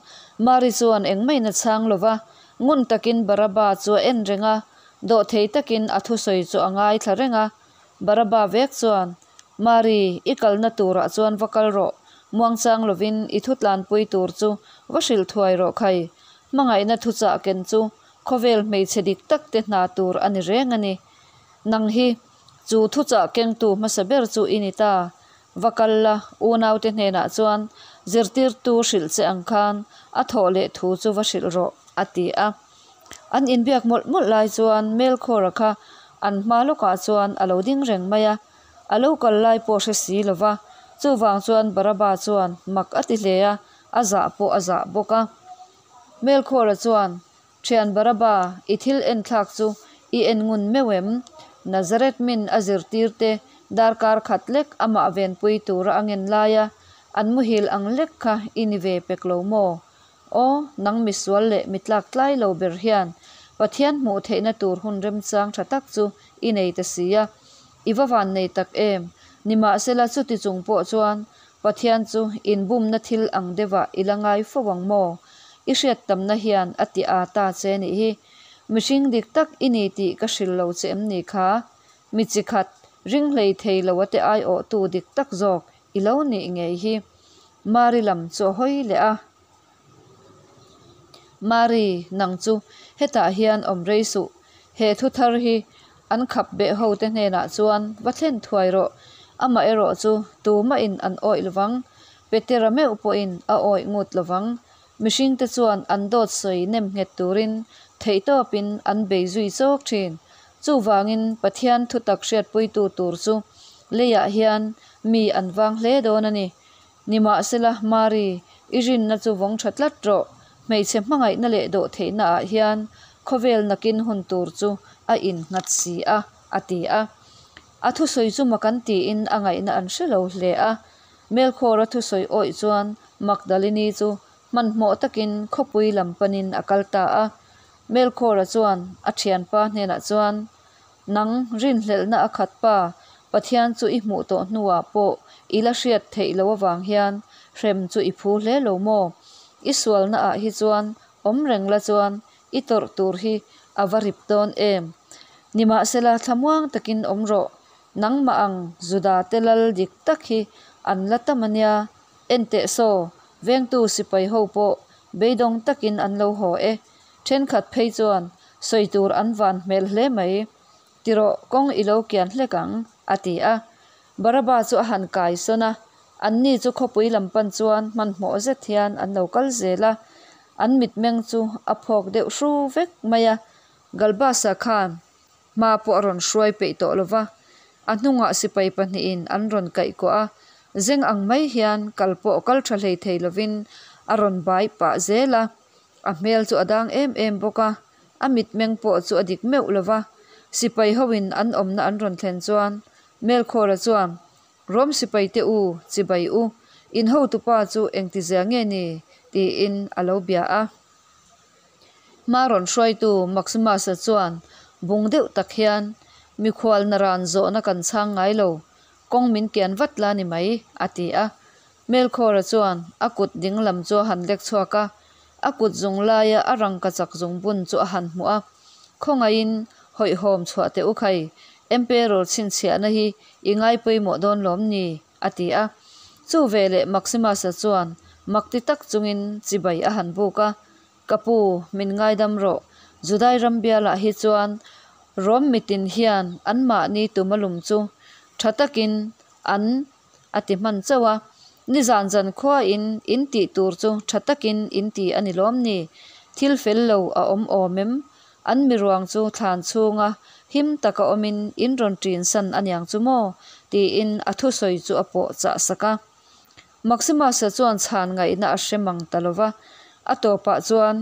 Mari chuan engmah-in a chhang lo va, ngun takin Baraba chu a en reng a, dawhthei takin a thusawi chu a ngaithla reng a. Baraba vek chuan, Mari, i kalna turah chuan va kal rawh, muangchang lovin i thu tlanpui tur chu va hrilh thuai rawh khai. Hmangaihna thuchah ken chu khawvel hmeichhe dik tak te hna tur a ni reng a ni. Nang hi chu thuchah kengtu hmasa ber chu i ni ta. Va kal la, unaute hnenah chuan zirtirtu hrilh che ang khan a thawh leh thu chu va hrilh rawh, a ti a. An inbiak mawlh mawlh lai chuan Melkhawra kha an hma lawkah chuan a lo ding reng mai a, a lo kal lai pawh hre si lo va, chuvang chuan Baraba chuan mak a ti hle a, a zah pawh a zah bawk a. Melkhawra chuan Thian Baraba, i thil enthlak chu i en ngun meuh em? Nazareth min a zirtirte darkar khat lek amah venpui tura a ngen laia an muhil ang lek kha i ni ve pek lo maw? Aw, nang misual leh mi tlak tlai lo ber hian Pathian hmuh theihna tur hun remchang tha tak chu i nei ta si a, i va van nei tak em? Nimahsela chuti chung pawh chuan Pathian chu inbumna thil ang deuhah i la ngai fo ang maw? I hriat tamna hian a ti â ta che nih hi. Mihring dik tak i ni tih ka hrilh lo che em ni kha? Mi chi khat, ring hlei thei lo a te aiawhtu dik tak zawk i lo nih ngei hi. Mari lam chu a hawi leh a. Mari, nang chu hetah hian awm rei suh. He thu thar hi an khap beh ho te hnenah chuan va thlen thuai rawh. Amaherawh chu tumahin an awih lovang. Petera meuh pawhin a awih ngut lovang. Mihringte chuan an dawt sawi nem nghet turin theihtawpin an bei zui chawk thin. Chuvangin Pathian thutak hriatpuitu tur chu leiah hian mi an vang hle dawn a ni. Nimahsela, Mari, i rinna chu vawng tha tlat rawh. Hmeichhe hmangaihna leh dawhtheihnaah hian khawvel nakin hun tur chu a innghat si a, a ti a. A thusawi chu mak an tiin a ngaihna an hre lo hle a. Melkhawra thusawi awih chuan Magdalini chu hmanhmawh takin khawpui lam panin a kal ta a. Melkhawra chuan a thianpa hnenah chuan, Nang rinhlelhna a khat pa, Pathian chu i hmuh tawh hnuah pawh i la hriat theih loh avang hian hrem chu i phu hle lo maw? I sualna ah hi chuan awm reng la chuan i tawrh tur hi a va rip dawn em? Nimahsela thlamuang takin awm rawh, Nangmah ang Juda te lal dik tak hi an la tam a nia, enteh saw, vengtu sipai ho pawh beidawng takin an lo haw e, thenkhat phei chuan sawi tur an van hmel hle mai, tirawh kawng i lo kian hlek ang, a ti a. Baraba chu a han kai sawn a, anni chu khawpui lam pan chuan hmanhmawh zet hian an lo kal zel a, an mitmeng chu a phawk deuh hru vek mai a, Galbasa khan Hma pawh a rawn hruai peih tawh lo va, a hnungah sipai pahnihin an rawn kaih kuah a, zeng ang mai hian kal pawh kal tha hlei thei lovin a rawn bai pah zel a, a hmel chu a dang em em bawk a, a mitmeng pawh chu a dik meuh lo va. Sipai hoin an awmna an rawn thlen chuan Melkhawra chuan, Rom sipaite u, chibai u, in hotupa chu engtizia nge ni? tiin a lo bia a. Hma rawn hruaitu Maximus-a chuan bung deuh tak hian, Mikhual naran zawhna kan chhang ngai lo, kawng min kian vat la ni mai, a ti a. Melkhawra chuan a kut ding lam chu a han lek chhuak a, a kut zung laia a rangkachak zungbun chu a han hmuh a. Khawngaihin hawihhawm chhuah teh u khai, Emperor chhinchhiahna hi i ngai pawimawh dawn lawm ni? a ti a. Chu veleh Maximus-a chuan makti tak chungin chibai a han buk a, Ka pu, min ngaidam rawh, Judai ram bialah hi chuan Rom mitin hian anmahni tuma lum chu tha takin an a ti hman chauh a, nizan zan khuain in tih tur chu tha takin in ti a ni lawm ni? Thil fel lo a awm awm em? An miruang chu thlan chhunga him taka awmin in rawn ṭin san a niang chu maw? tiin a thusawi chu a pawh chah sak a. Maximus-a chuan chhan ngaihna a hre mang ta lo va, a tawpah chuan,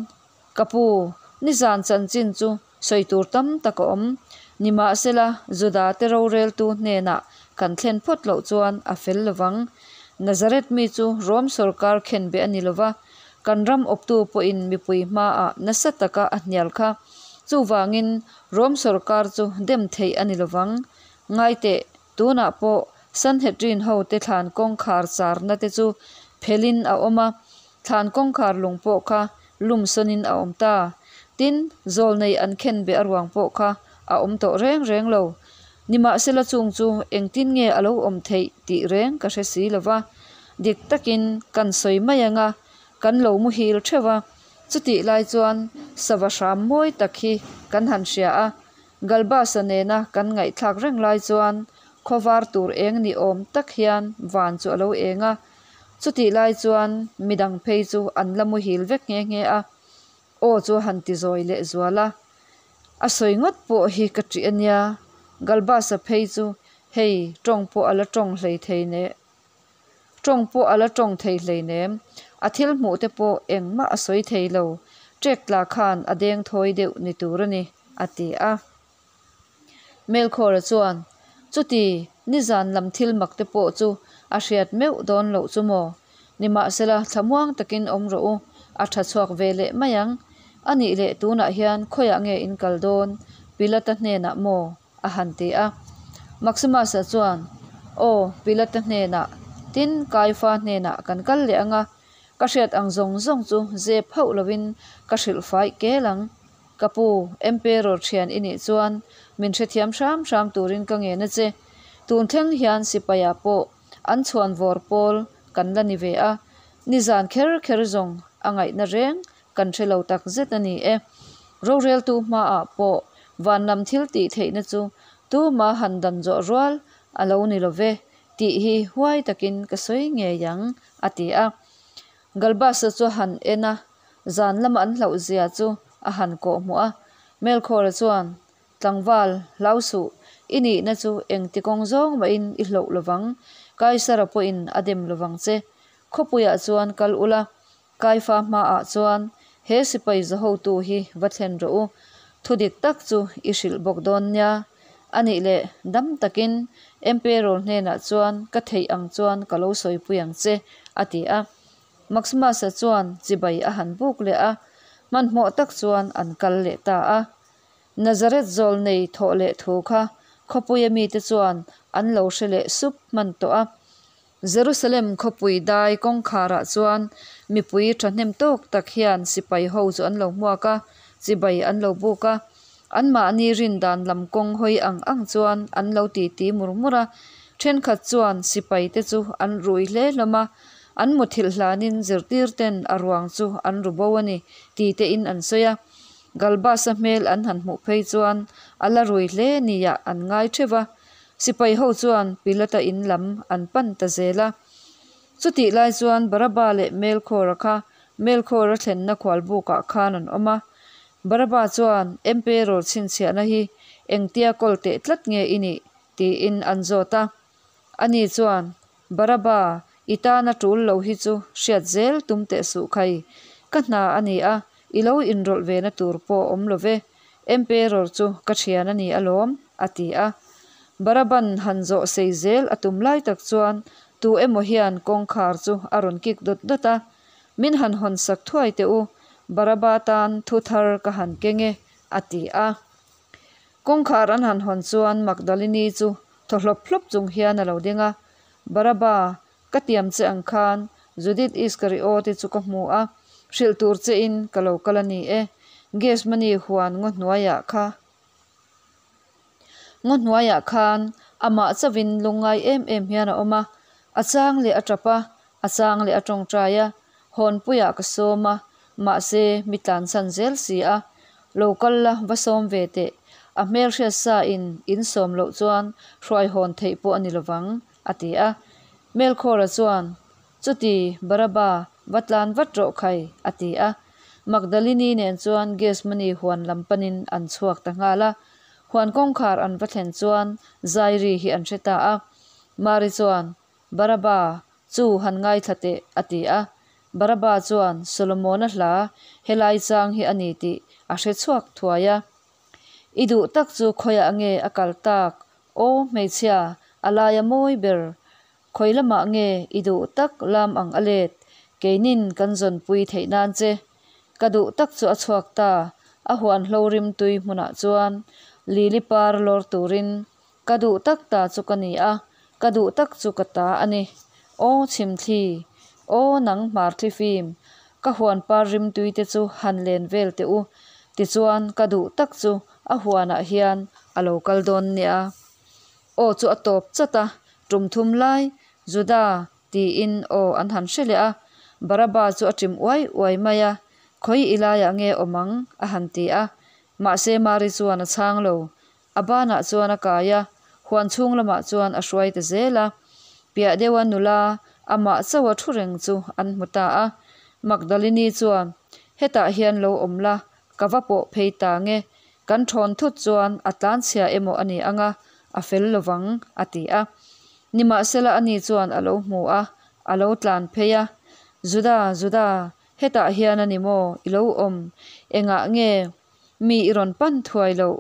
Ka pu, nizan chanchin chu sawi tur tam tak a awm. Nimahsela, Juda-te roreltu hnenah kan thlen phawt loh chuan a fel lo vang. Nazareth mi chu Rom sawrkar khenbeh a ni lo va, kan ram awptu pawhin mipui hmaah nasa taka a hnial kha. Chuvangin, Rom sawrkar chu dem theih a ni lo vang. Ngaiteh, tunah pawh Sanhedrin hote thlan kawngkhar charna te chu phelin a awm a, thlan kawngkhar lung pawh kha lum sawnin a awm ta. Tin, zawlnei an khenbeh a ruang pawh kha a awm tawh reng reng lo. Nimahsela chung chu engtin nge a lo awm theih tih reng ka hre si lo va. Dik takin kan sawi mai ang a, kan lo muhil theuh a. Chutih lai chuan sava hram mawi tak hi kan han hria a, Galbasa nena kan ngaihthlak reng lai chuan khawvar tur eng ni awm tak hian van chu a lo eng a. Chutih lai chuan midang phei chu an la muhil vek nghe nghe a. Aw chu a han ti zawi leh zual a. A sawi ngawt pawh hi ka ṭih a nia, Galbasa phei chu hei ṭawng pawh a la ṭawng hlei thei ne ṭawng pawh a la ṭawng thei hleinem. A thil hmuh te pawh engmah a sawi thei lo, ṭek tla khan a deng thawi deuh ni tur a ni, a ti a. Melkhawra chuan, Chuti, nizan lam thil mak te pawh chu a hriat meuh dawn loh chu maw? Nimahsela, thlamuang takin awm rawh u, a tha chhuak ve leh mai ang. A nih leh tunah hian khawiah nge in kal dawn? Pilata hnenah maw? a han ti a. Maximus-a chuan, Aw, Pilata hnenah, tin Kaifa hnenah kan kal leh ang a, ka hriat ang zawng zawng chu zep hauh lovin ka hrilh faih kel ang. Ka pu, Emperor thian i nih chuan min hrethiam hram hram turin ka ngen a che. Tun thleng hian sipaia pawh an chhuan vawr pawl kan la ni ve a, nizan kher kher zawng a ngaihna reng kan hre lo tak zet a ni e. Roreltu hmaah pawh van lam thil tih theihna chu tuma han dan zawh rual a lo ni lo ve tih hi huai takin ka sawi ngei ang, a ti a. Galbasa chu a han en a, Zan lama an hlauh zia chu a han kawh hmuh a, Melkhawra chuan, Tlangval, hlau suh, i nihna chu engti kawng zawng mahin i hloh lovang, Kaisara pawhin a dem lovang che. Khawpuiah chuan kal ula, Kaifa hmaah chuan he sipai zahotu hi va thlen rawh u, thu dik tak chu i hrilh bawk dawn nia. A nih leh dam takin Emperor hnenah chuan ka theih ang chuan ka lo sawipui ang che, a ti a. Maximus-a chuan chibai a han buk leh a, hmanhmawh tak chuan an kal leh ta a. Nazareth zawlnei thawh leh thu kha khawpuia mite chuan an lo hre leh sup hman tawh a. Jerusalem khawpui dai kawngkharah chuan mipui thahnem tawk tak hian sipai ho chu an lo hmuak a, chibai an lo buk a. Anmahni rin dan lam kawng hawi ang ang chuan an lo titi mur mur a, thenkhat chuan sipai te chu an rui hle hlawm a, An muthilh hlanin zirtir ten a ruang chu an ru bo a ni ti te in an sawi a. Galbas-a hmel an han hmuh phei chuan a la rui hle nia an ngai theuh va. Sipai ho chuan Pilata in lam an pan ta zel a. Chutih lai chuan Baraba leh Melkhawra kha Melkhawra thlenna khualbukah khan an awm a. Baraba chuan Emperor chhinchhiahna hi engtia kawl teh tlat nge i nih? tiin an zawt a. Ani chuan, Baraba, i tana tul lo hi chu hriat zel tum teh suh khai. Ka hna a ni a, i lo inrawlh ve na tur pawh awm lo ve. Emperor chu ka thian a ni alawm, a ti a. Baraban han zawh sei zel a tum lai tak chuan tu emaw hian kawngkhar chu a rawn kik dawt dawt a. Min han hawn sak thuai teh u, Baraba tan thu thar ka han keng e, a ti a. Kawngkhar an han hawn chuan Magdalini chu thaw hlawp hlawp chung hian a lo ding a, Baraba, ka tiam che ang khan Judith Iskariote chu ka hmu a, hrilh tur che in ka lo kal a ni e, Gethsemane huan ngaw hnuaiah kha ngaw hnuaiah khan amah chauhin lungngai em em hian a awm a, a chang leh a tap a, a chang leh a tawngtai a, hawnpuiah ka sawm a, mahse mi tlansan zel si a, lo kal la va sawm ve teh, a hmelhriat sa in in sawm loh chuan hruai hawn theih pawh a ni lovang, a ti a. Melkhawra chuan, Chuti, Baraba, va tlan vat rawh khai, a ti a. Magdalini nen chuan Gethsemane huan lam panin an chhuak ta nghal a. Huan kawngkhar an va thlen chuan zai ri hi an hre ta a. Mari chuan, Baraba, chu han ngaithla teh, a ti a. Baraba chuan Solomona hla helai chang hi a ni tih a hre chhuak thuai a. I duh tak chu khawiah nge a kal tak? Aw hmeichhia, a laia mawi ber. Khawi lamah nge i duh tak lam ang a let? Keinin kan zawnpui theih nan che. Ka duh tak chu a chhuak ta, a huan hlo rimtui hmunah chuan lili par lawr turin ka duh tak ta chu ka ni a, ka duh tak chu ka ta a ni. Aw chhimthli, aw nang hmarthli fim, ka huan par rimtui te chu han len vel teh u, tichuan ka duh tak chu a huanah hian a lo kal dawn nia. Aw chu a tawp chat a, tum thum lai, Juda, tiin aw an han hre leh a. Baraba chu a ṭim uai uai mai a, Khawi i laiah nge awm ang? a han ti a. Mahse Mari chuan a chhang lo. A banah chuan a kai a, huan chhung lamah chuan a hruai ta zel a. Piah deuha nula amah chauha thu reng chu an hmu ta a. Magdalini chuan, Hetah hian lo awm la, ka va pawh phei ta nge. Kan thawn thut chuan a tlanchhia emaw a ni ang a, a fel lovang, a ti a. Nimahsela ani chuan a lo hmu a, a lo tlan phei a, Juda, Juda, hetah hian a ni maw i lo awm? Engah nge mi i rawn pan thuai loh?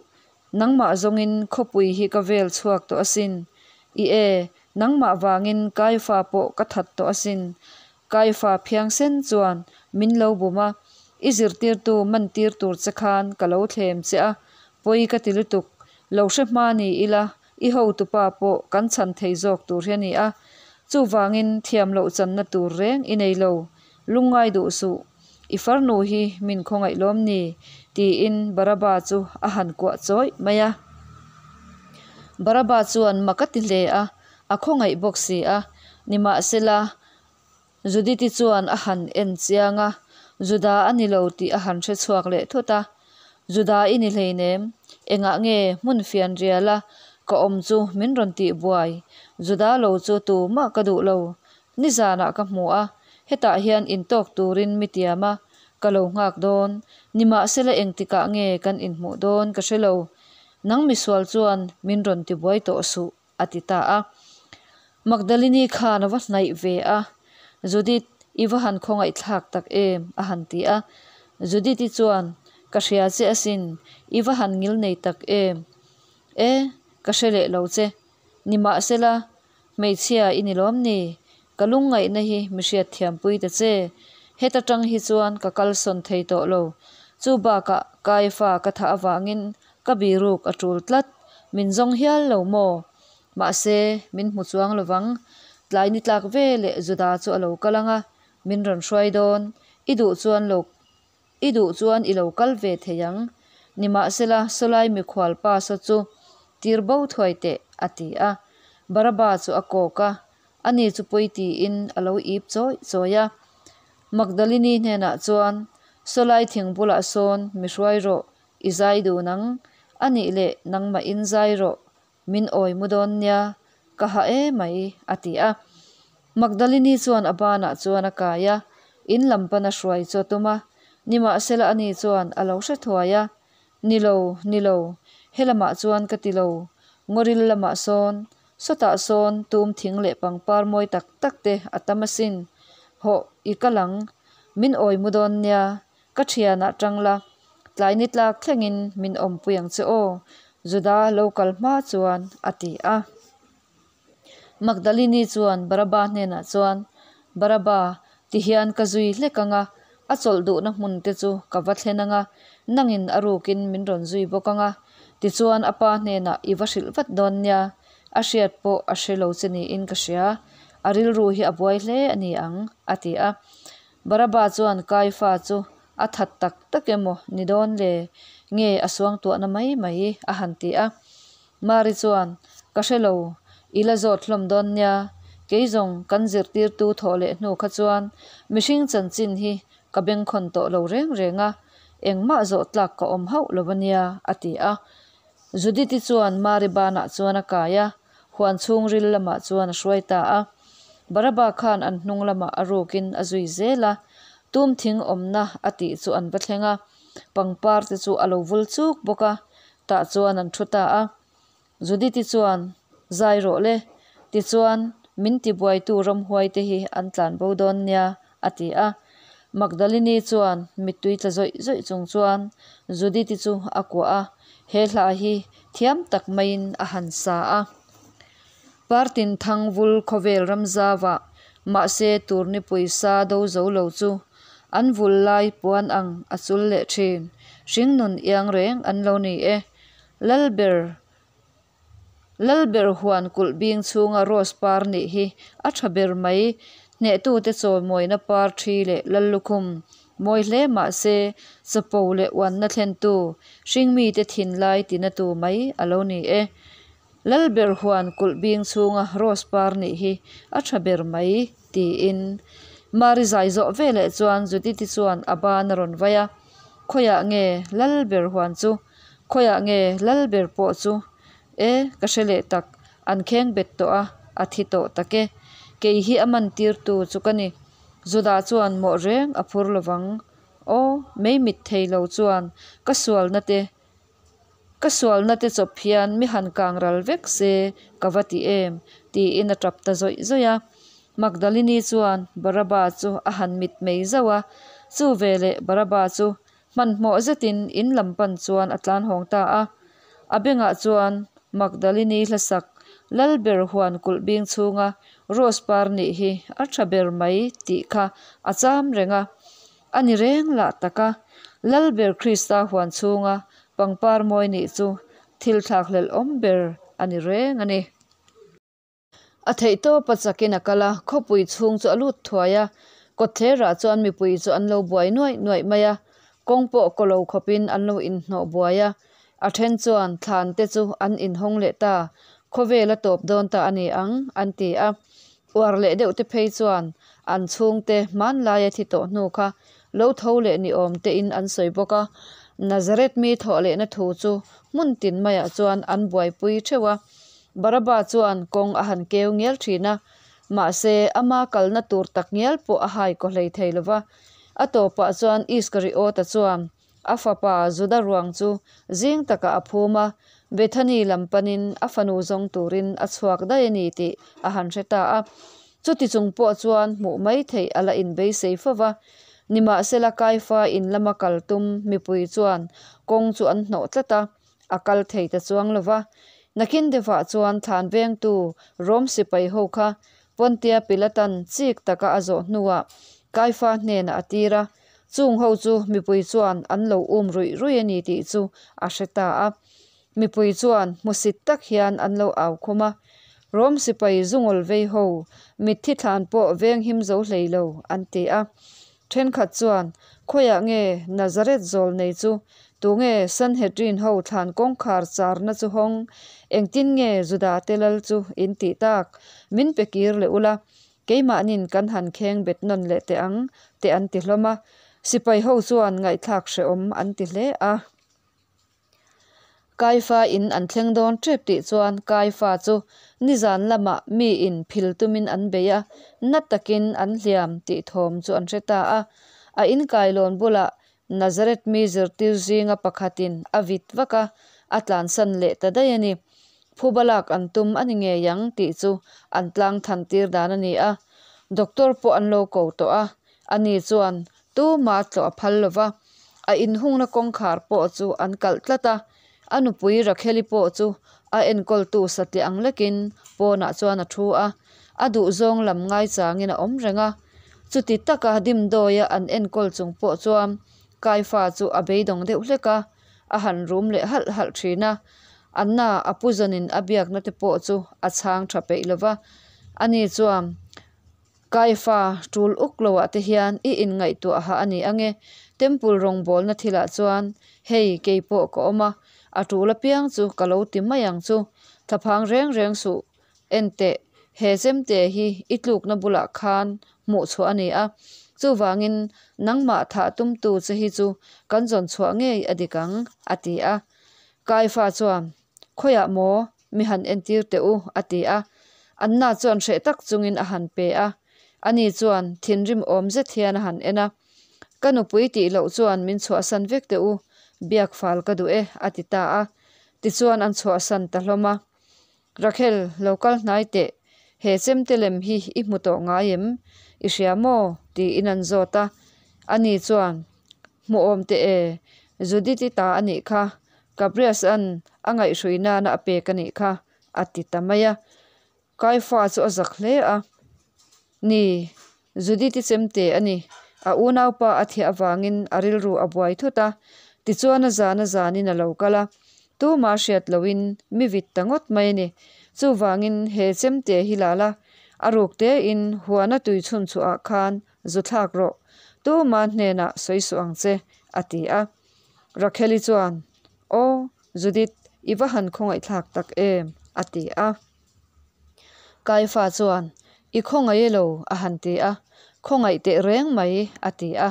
Nangmah zawngin khawpui hi ka vel chhuak tawh asin. I e, nangmah vangin Kaifa pawh ka that tawh asin. Kaifa phiangsen chuan min lo bum a, i zirtirtu mantir tur che khan ka lo thlem che a, pawi ka ti lutuk. Lo hre hma ni ila, i hotupa pawh kan chhan thei zawk tur hi a ni a. Chuvangin thiam loh channa tur reng i nei lo. Lungngai duh suh. I farnu hi min khawngaih lawm ni? tiin Baraba chu a han kuah chawih mai a. Baraba chuan mak a ti hle a, a khawngaih bawk si a. Nimahsela, Judith-i chuan a han en chiang a, Juda a ni lo tih a han hre chhuak leh thut a. Juda i ni hleinem, engah nge hmun fian riala ka awm chu min rawn tih buai? Juda lo chu tumah ka duh lo. Nizanah ka hmu a, hetah hian intawk turin mi tiam a, ka lo nghak dawn. Nimahsela engtikah nge kan inhmuh dawn ka hre lo. Nang misual chuan min rawn tibuai tawh suh, a ti ta a. Magdalini khan a va hnaih ve a, Judith, i va han khawngaihthlak tak em? a han ti a. Judith-i chuan, Ka hria che asin, i va han ngilnei tak em? E, ka hre leh lo che. Nimahsela, hmeichhia i ni lawm ni? Ka lungngaihna hi mi hriatthiampui ta che. Heta tang hi chuan ka kalsawn thei tawh lo. Chu bakah Kaifa ka thah avangin ka biruk a tul tlat. Min zawng hial lo maw? Mahse, min hmu chuang lovang. Tlai ni tlak ve leh Juda chu a lo kal ang a, min rawn hruai dawn. I duh chuan lo I duh chuan i lo kal ve thei ang. Nimahsela, sawlai mikhual pa saw chu tir bo thuai teh, a ti a. Baraba chu a kawk a, ani chu pawi tiin a lo ip chawi chawi a. Magdalini hnenah chuan, Sawlai thing bulah sawn mi hruai rawh, i zai dun ang. A nih leh nangmahin zai rawh, Min awi mu dawn nia, ka ha e mai, a ti a. Magdalini chuan a banah chuan a kai a, in lam pana hruai chu a tum a. Nimahsela ani chuan a lo hre thuai a, Ni lo, ni lo, he lamah chuan ka ti lo, ngawril lamah sawn, sawtah sawn tum thing leh pangpar mawi tak tak te a tam asin. Hawh, i kal ang, min awi mu dawn nia, Ka thianah tang la, tlai ni tlak thlengin min awmpui ang che aw, Juda lo kal hma chuan a ti a. Magdalini chuan Baraba hnenah chuan, Baraba, tihian ka zui hlek ang a, a chawlh duhna hmun te chu ka va thlen ang a, Nangin a rukin min rawn zui bawk ang a, tichuan a pa hnenah i va hrilh vat dawn nia. A hriat pawh a hre lo che niin ka hria, a rilru hi a buai hle a ni ang, a ti a. Baraba chuan Kaifa chu a that tak tak emaw ni dawn le, nge a suangtuahna mai mai a han ti a. Mari chuan, Ka hre lo, i la zawt hlawm dawn nia, kei zawng kan zirtirtu thawh leh hnu kha chuan mihring chanchin hi ka bengkhawn tawh lo reng reng a, engmah zawh tlak ka awm hauh lo a nia, a ti a. Judith-i chuan Mari banah chuan a kai a, huan chhungril lamah chuan a hruai ta a. Baraba khan an hnung lamah a rukin a zui zel a, tum thing awmna a tih chu an va thleng a, pangpar te chu a lo vul chuk bawk a, tah chuan an thu ta a. Judith-i chuan, Zai rawh le, tichuan min tibuaitu ramhuai te hi an tlan bo dawn nia, a ti a. Magdalini chuan mittui tla zawih zawih chung chuan Judith-i chu a kuah a, he hla hi thiam tak maiin a han sa a. Partin thang vul khawvel ramzauah mahse turnipui sa do zo lo chu an vul lai puan ang a chul leh thin. Hringnun iang reng an lo ni e. Lalber Lalber huan kulh bing chhunga rose par nih hi a tha ber mai. Hnehtute chawimawina par thi leh Lallukhum mawi hle mah se chapo leh uanna thlentu hringmite thinlai tinatu mai a lo ni e. Lalber huan kulh bing chhunga rose par nih hi a tha ber mai tiin Mari zai zawh veleh chuan Judith-i chuan a ban a rawn vai a, Khawiah nge Lalber huan chu? Khawiah nge Lalber pawh chu? E, ka hre leh tak, an kheng bet tawh a, a thi tawh tak e. Kei hi a man tirtu chu ka ni. Judah chuan mawh reng a phur lovang. Aw, mei mit thei lo chuan ka sualna te, ka sualna te chawp hian mi han kang ral vek se ka va ti em, tiin a tap ta zawih zawih a. Magdalini chuan Baraba chu a han mit mei zauh a, chu veleh Baraba chu Hmanhmawh zetin in lam pan chuan a tlan hawng ta a. A bengah chuan Magdalini hlasak Lalber huan kulh bing chhunga rose par nih hi a tha ber mai tih kha a cham reng a. A ni reng lah tak a, Lalber Krista huan chhunga pangpar mawi nih chu thil thlakhlelh awm ber a ni reng a ni. A theihtawp a chakin a kal a, khawpui chhung chu a lut thuai a, kawtthlerah chuan mipui chu an lo buai nuaih nuaih mai a, kawng pawh kaw lo khawpin an lo inhnawh buai a, a then chuan thlan te chu an inhawng leh ta, khawvel a tawp dawn ta a ni ang, an ti a. Uar leh deuh te phei chuan an chhungte hmanlaia thi tawh hnu kha lo tho leh ni awm tein an sawi bawk a, Nazareth mi thawh lehna thu chu hmun tin maiah chuan an buaipui theuh a. Baraba chuan kawng a han keu ngial thin a, mahse ama kalna tur tak ngial pawh a hai kaw hlei thei lo va. A tawpah chuan Iskariota chuan a fapa Juda ruang chu zing takah a phum a, Bethany lam panin a fanu zawng turin a chhuak daih a ni tih a han hre ta a. Chuti chung pawh chuan hmuh mai theih a la inbeisei fo va. Nimahsela Kaifa in lama kal tum mipui chuan kawng chu an hnawh tlat a. A kal thei ta chuang lo va. Nakin deuhah chuan thlan vengtu Rom sipai ho kha Pontia Pilatan chik taka a zawh hnuah Kaifa hnenah a tir a, chung ho chu mipui chuan an lo um ruih ruih a ni tih chu a hre ta a. Mipui chuan hmusit tak hian an lo au khum a, Rom sipai zungawl vei ho mitthi thlan pawh veng him zo hlei lo an ti a. Thenkhat chuan, Khawiah nge Nazareth zawl nei chu? Tunge Sanhedrin ho thlan kawngkhar charna chu hawng? Engtin nge Judate lal chu in tih tak? Min pe kir leh ula, keimahnin kan han kheng bet nawn leh teh ang, te an ti hlawm a. Sipai ho chuan ngaihthlak hrehawm an ti hle a. Kaifa in an thleng dawn tep tih chuan Kaifa chu nizan lamah mi in phil tumin an bei a, na takin an hliam tih thawm chu an hre ta a. A inkailawn bulah Nazareth mi zirtir zinga pakhatin a vit vak a, a tlansan leh ta daih a ni. Phuba lak an tum a ni ngei ang tih chu an tlang than tir dan a ni a. Doctor pawh an lo ko tawh a, ani chuan Tuma tlawh a phal lo va, a inhungna kawngkhar pawh chu an kalh tlat a. A nupui Rakheli pawh chu a enkawltu satliah ang lekin pawnah chuan a thu a, a duhzawng lam ngaichangin a awm reng a. Chuti taka dimdawia an enkawl chung pawh chuan Kaifa chu a beidawng deuh hlek a, a han rum leh halh halh thin a. Anna a puzawnin a biakna te pawh chu a chhang tha peih lo va. Ani chuan, Kaifa, tul uk loah te hian i inngaihtuah hah a ni ange. Temple rawngbawlna thilah chuan hei kei pawh ka awm a, a tul apiang chu ka lo ti mai ang chu. Thlaphang reng reng suh, en teh, he chemte hi i tlukna bulah khan hmuh chhuah a ni a, chuvangin nangmah thah tumtu che hi chu kan zawn chhuah ngei a dik ang, a ti a. Kaifa chuan, Khawiah maw mi han entir teh u, a ti a. Anna chuan hreh tak chungin a han pe a. Ani chuan thinrim awm zet hian a han en a, Ka nupui tih loh chuan min chhuahsan vek teh u, biak fal ka duh e, a ti ta a. Tichuan an chhuahsan ta hlawm a. Rakhel, lo kal hnai teh, he chemte lem hi i hmu tawh ngai em? I hria maw? tiin an zawt a. Ani chuan, Hmuhawm teh e, Judith-i ta a nih kha, Gabrias-a'n a ngaihhrui nana a pek a nih kha, a ti ta mai a. Kaifa chu a zak hle a. Ni, Judith-i chemte a ni. A unaupa a thiah avangin a rilru a buai thut a, tichuan a zan a zanin a lo kal a. Tumah hriat lohin mi vit ta ngawt mai a ni. Chuvangin he chemte hi la la, a ruk tein huana tui chhun chhuahah khan zu thlak rawh. Tuma hnenah sawi suh ang che, a ti a. Rakheli chuan, Aw, Judith, i va han khawngaihthlak tak em, a ti a. Kaifa chuan, I khawngaih e lo, a han ti a. Khawngaih teh reng mai, a ti a.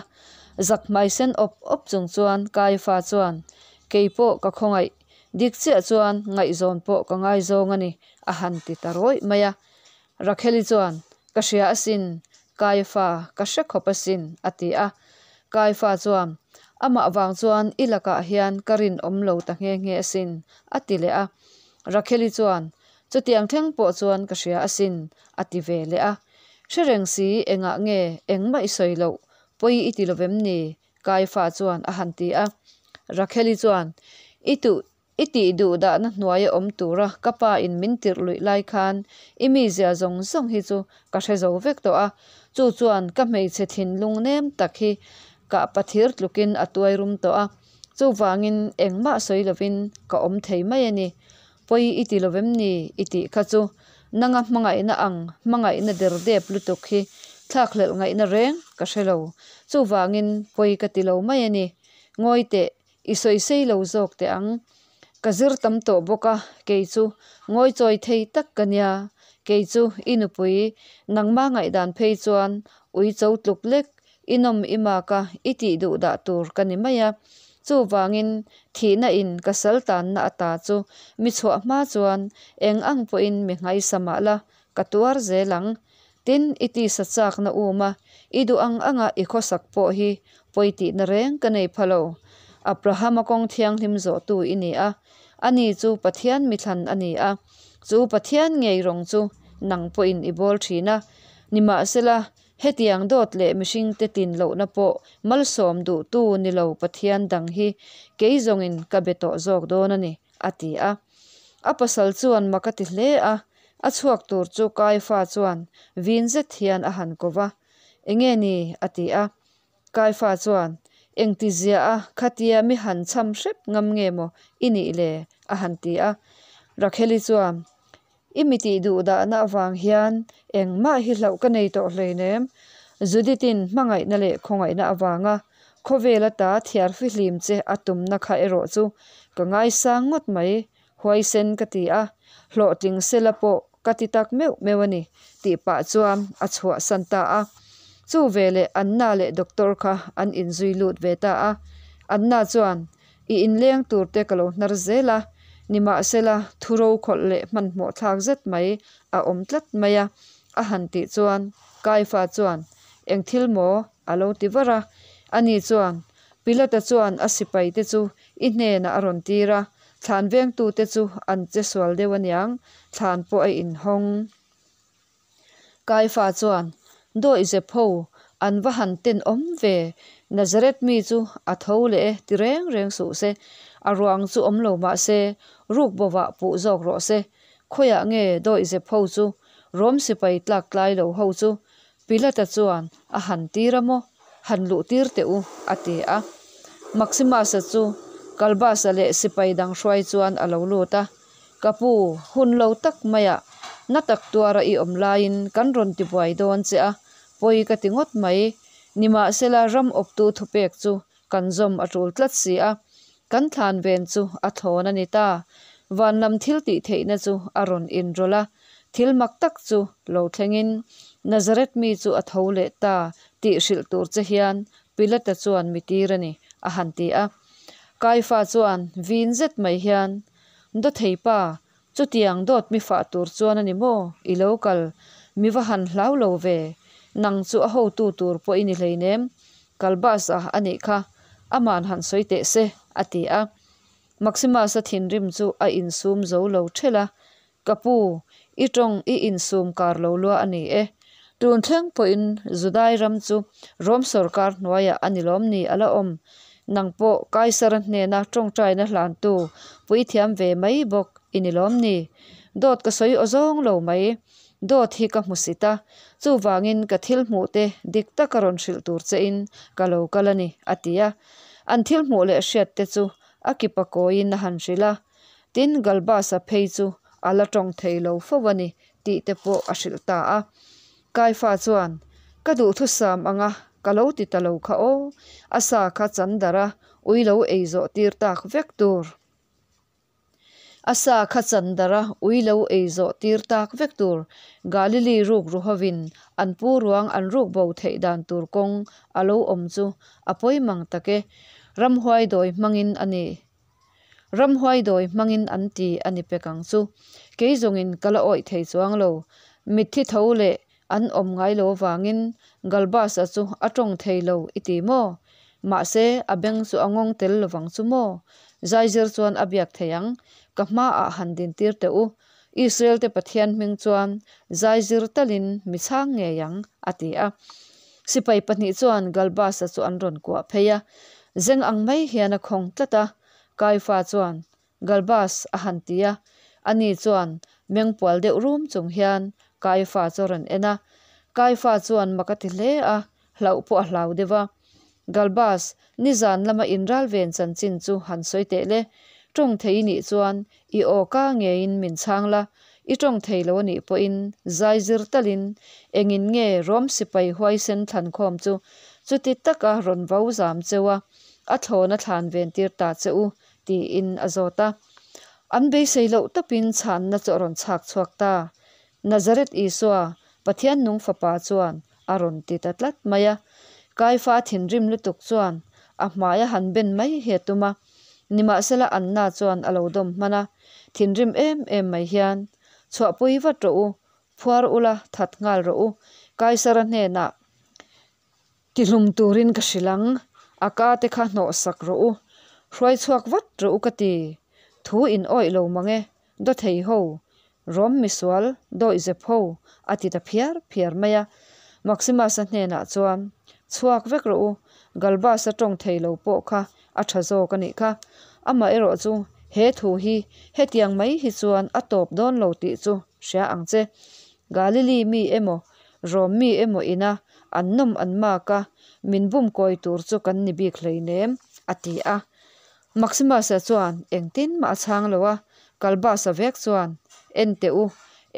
Zak hmai sen awp awp chung chuan Kaifa chuan, Kei pawh ka khawngaih, dik chiah chuan ngaihzawn pawh ka ngaizawng a ni, a han ti ta rawih mai a. Rakheli chuan, Ka hria asin, Kaifa, ka hre khawp asin, a ti a. Kaifa chuan, Amah vang chuan i lakah hian ka rinawm lo ta nghe nghe asin, a ti leh a. Rakheli chuan, Chutiang thleng pawh chuan ka hria asin, a ti ve leh a. Hre reng si, engah nge engmah i sawi loh, pawi i ti lovem ni? Kaifa chuan a han ti a. Rakheli chuan, I tuh I tih duh dahna hnuaia awm tura ka pa in min tirh luih lai khan i mizia zawng zawng hi chu ka hre zo vek tawh a, chu chuan ka hmeichhe thinlung nem tak hi kah pathir tlukin a tuai rum tawh a, chuvangin engmah sawi lovin ka awm thei mai a ni. Pawi i ti lovem ni i tih kha chu nanga hmangaihna ang hmangaihna der dep lutuk hi thlakhlelh ngaihna reng ka hre lo, chuvangin pawi ka ti lo mai a ni. Ngawi teh I sawi sei lo zawk teh ang. Ka zir tam tawh bawk a, kei chu ngawi chawi thei tak ka nia. Kei chu i nupui, nangma ngaihdan phei chuan ui cho tluk lek, i nawm i mak a, i tih duh dah tur ka ni mai a. Chuvangin thihna in ka sal tanna ata chu mi chhuah hma chuan eng ang pawhin mi nghaisa mah la, ka tuar zel ang. Tin, i tisa chakna um a, i duh ang anga i khawsak pawh hi pawi tihna reng ka nei pha lo. Abrahama kawng thianghlim zawhtu i ni a, ani chu Pathian mithlan a ni a, chu Pathian ngei rawng chu nang pawhin i bawl thin a. Nimahsela, hetiang dawt leh mihringte tlin lohna pawh malsawm duhtu ni lo Pathian dang hi kei zawngin ka be tawh zawk dawn a ni, a ti a. A pasal chuan mak a ti hle a, A chhuak tur chu Kaifa chuan vin zet hian a han ko va, Enge ni? a ti a. Kaifa chuan, Engti zia a, khatia mi han cham hrep ngam nge maw i nih le? a han ti a. Rakheli chuan, I mi tih duh dahna avang hian engmah hi hlauh ka nei tawh hleinem. Judith-in hmangaihna leh khawngaihna avanga khawvel ata thiar fihlim che a tumna kha erawh chu ka ngaisang ngawt mai. Huaisen ka ti a, hlawhtling sela pawh ka ti tak meuh meuh a ni, tih pah chuan a chhuahsan ta a. Chu veleh Anna leh doctor kha an inzui lut ve ta a. Anna chuan, I inleng tur te ka lo hnar zel a, nimahsela thuro khawlh leh hmanhmawh thlak zet mai a awm tlat mai a, a han tih chuan Kaifa chuan, Eng thil maw? a lo ti var a. Ani chuan, Pilata chuan a sipaite chu i hnenah a rawn tir a, thlan vengtute chu an che sual deuh aniang, thlan pawh a inhawng. Kaifa chuan, Dawih zep ho, an va han tenawm ve, Nazareth mi chu a tho leh e ti reng reng suh se, a ruang chu awm lo mah se, ruk bovah puh zawk rawh se. Khawiah nge dawih zep ho chu, Rom sipai tlak tlai lo ho chu Pilata chuan a han tir a maw? Han luh tir teh u, a ti a. Maximus-a chu Galbas-a leh sipai dang hruai chuan a lo lut a, Ka pu, hun lo tak maiah na tak tuara i awm laiin kan rawn tibuai dawn che a, pawi ka ti ngawt mai. Nimahsela ram awptu thupek chu kan zawm a tul tlat si a, kan thlan ven chu a thlawn a ni ta. Van lam thil tih theihna chu a rawn inrawlh a, thil mak tak chu lo thlengin Nazareth mi chu a tho leh ta tih hrilh tur che hian Pilata chuan mi tir a ni, a han ti a. Kaifa chuan vin zet mai hian, Dawthei pa, chutiang dawt mi fah tur chuan a ni maw i lo kal? Mi va han hlau lo ve, nang chu a hotu tur pawh i ni hleinem, Kalbas-a a nih kha, ama'n han sawi teh se, a ti a. Maximus-a thinrim chu a insum zo lo ṭhelh a, Ka pu, i tawng i insum kar lo lua a ni e. Tun thleng pawhin Judai ram chu Rom sawrkar hnuaiah a ni lawm ni a la awm. Nang pawh Kaisara hnena tawngtaina hlantu puithiam ve mai bawk i ni lawm ni? Dawt ka sawi aw zawng lo mai. Dawt hi ka hmu sit a, chuvangin ka thil hmuhte dik taka rawn hrilh tur chein ka lo kal a ni, a ti a. An thil hmuh leh hriatte chu a kipa kawiin a han hrilh a. Tin, Galbas-a phei chu a la tawng thei lo fo a ni tih te pawh a hrilh ta a. Kaifa chuan, Ka duhthusam anga ka lo ti ta lo kha aw, a sa kha chan darh a, ui lo ei zawh tir tak vek tur. A sa kha chan darh a, ui lo ei zawh tir tak vek tur. Galili ruk ru hovin an pu ruang an ruk bo theih dan tur kawng a lo awm chu a pawi mang tak e. Ramhuai dawi hmangin a ni. Ramhuai dawi hmangin an ti a ni pek ang chu. Kei zawngin ka la awih thei chuang lo. Mitthi tho leh an awm ngai lo avangin Galbas-a chu a tawng thei lo i ti maw? Mahse, a beng chu a ngawng tel lovang chu maw? Zaizir chuan a biak thei ang. Ka hmaah han dintir teh u. Israel-te Pathian hming chuan zaizir talin mi chhang ngei ang, a ti a. Sipai pahnih chuan Galbas-a chu an rawn kuah phei a. Zeng ang mai hian a khawng tlat a. Kaifa chuan, Galbas, a han ti a. Ani chuan mengpual deuh rum chung hian Kaifa chu a rawn en a. Kaifa chuan mak a ti hle a, hlauh pawh a hlau deuh a. Galbas, nizan lama inral ven chanchin chu han sawi teh le. Tawng thei i nih chuan i aw ka ngeiin min chhang la, i tawng thei lo a nih pawhin zai zir talin engin nge Rom sipai huaisen thlankhawm chu chuti taka rawn vau zam cheu a, a thlawn a thlan ven tir ta che u, tiin a zawt a. An beisei loh tawpin chhanna chu a rawn chhak chhuak ta. Nazareth Isua, Pathian nung fapa chuan a rawn ti ta tlat mai a. Kaifa thinrim lutuk chuan a hmai a han ben mai hi a tum a. Nimahsela Anna chuan a lo dawm hman a, thinrim em em mai hian, Chhuahpui vat rawh u, phuar ula that nghal rawh u, Kaisara hnenah tihlum turin ka hrilh ang, a ka te kha hnawhsak rawh u, hruai chhuak vat rawh u ka ti, thu in awih lo mang e, Dawthei ho, Rom misual, dawihzep ho, a ti ta phiar phiar mai a. Maximus-a hnenah chuan, Chhuak vek rawh u, Galbas-a tawng thei lo pawh kha a tha zawk a nih kha. Amah erawh chu he thu hi hetiang mai hi chuan a tawp dawn lo tih chu hria ang che. Galili mi emaw, Rom mi emaw ina an nawm an mak a, min bum kawi tur chu kan ni bik hleinem, a ti a. Maximus-a chuan engtin mah a chhang lo a, Kalbas-a vek chuan, En teh u,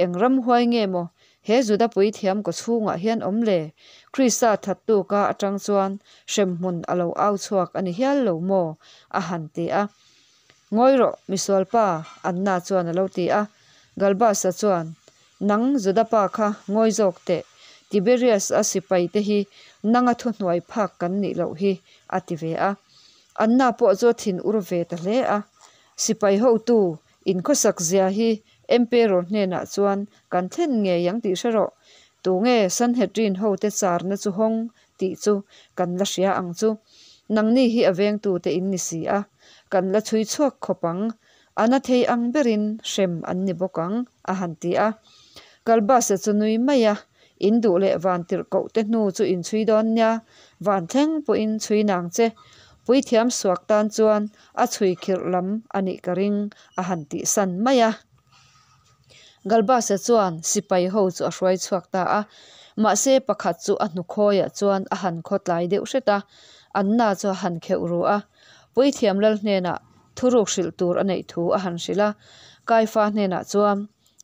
eng ramhuai nge maw he Juda puithiam kaw chhungah hian awm le? Krista thattu ka atang chuan hremhmun a lo au chhuak a ni hial lo maw? a han ti a. Ngawi rawh, misualpa, Anna chuan a lo ti a. Galbas-a chuan, Nang Juda pa kha ngawi zawk teh, Tiberius-a sipaite hi nanga thuhnuai phak kan nih loh hi, a ti ve a. Anna pawh chu a thin ur ve ta hle a. Sipai hotu inkhawsak zia hi Emperor hnenah chuan kan thlen ngei ang tih hre rawh. Tunge Sanhedrin hote charna chu hawng tih chu kan la hria ang chu. Nangni hi a vengtute in ni si a, kan la chhui chhuak khawp ang. A na thei ang berin hrem an ni bawk ang, a han ti a. Kalbasa chu nui mai a, In duh leh van tirh koh te hnu chu in chhui dawn nia, van thleng pawhin chhui nang che. Puithiam suak tan chuan a chhui khirh lam a nih ka ring, a han tih san mai a. Galbasa chuan sipai ho chu a hruai chhuak ta a, mahse pakhat chu a hnukhawiah chuan a han khawtlai deuh hret a, Anna chu a han kheuh ru a. Puithiam lal hnenah thuruk hrilh tur a neih thu a han hrilh a. Kaifa hnenah chuan,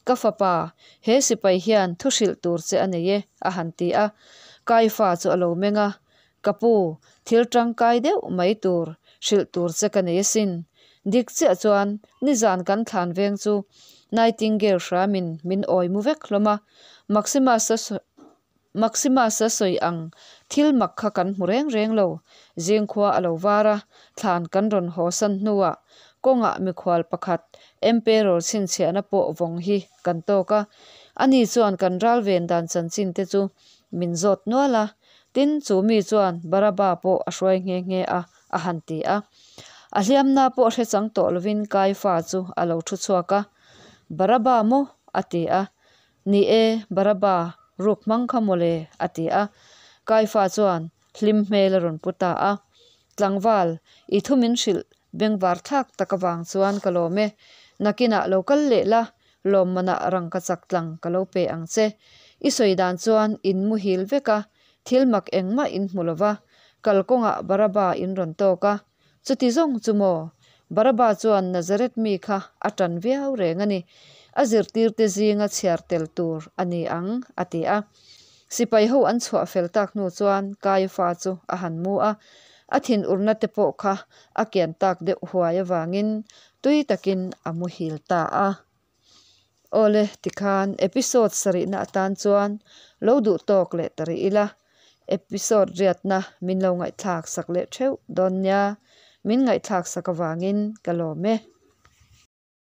Ka fapa, he sipai hian thu hrilh tur che a nei e, a han ti a. Kaifa chu a lo meng a, Ka pu, thil tangkai deuh mai tur hrilh tur che ka nei asin. Dik chiah chuan nizan kan thlan veng chu Nightingale hramin min awi mu vek hlawm a, Maximus-a Maximus-a sawi ang thil mak kha kan hmu reng reng lo. Zingkhua a lo var a, thlan kan rawn haw san hnuah kawngah mikhual pakhat Emperor chhinchhiahna pawh vawng hi kan tawk a. Ani chuan kan ral ven dan chanchin te chu min zawt nual a, tin chu mi chuan Baraba pawh a hruai nghe nghe a, a han ti a. A hliamna pawh hre chang tawh lovin Kaifa chu a lo thu chhuak a, Baraba maw? a ti a. Ni e, Baraba, ruk hmang kha mawle, a ti a. Kaifa chuan hlim hmel a rawn pu ta a. Tlangval, i thu min hrilh bengvar thlak tak avang chuan ka lawm e. Nakinah lo kal leh la, lawmmanah rangka chak tlang ka lo pe ang che. I sawi dan chuan in muhil vek a, thil mak engmah in hmu lo va, kalkawngah Baraba in rawn tawk a. Chuti zawng chu maw? Baraba chuan Nazareth mi kha a tan viau reng a ni. A zirtirte zinga chhiar tel tur a ni ang, a ti a. Sipai ho an chhuah fel tak hnu chuan Kaiafa chu a han mu a, a thinurna te pawh kha a kian tak deuh huai avangin tui takin a muhil ta a. Awle, tikhan episode sarihna atan chuan lo duh tawk leh ta rih ila, episode riatna min lo ngaihthlak sak leh theuh dawn nia, min ngaihthlak sak avangin ka lawm e.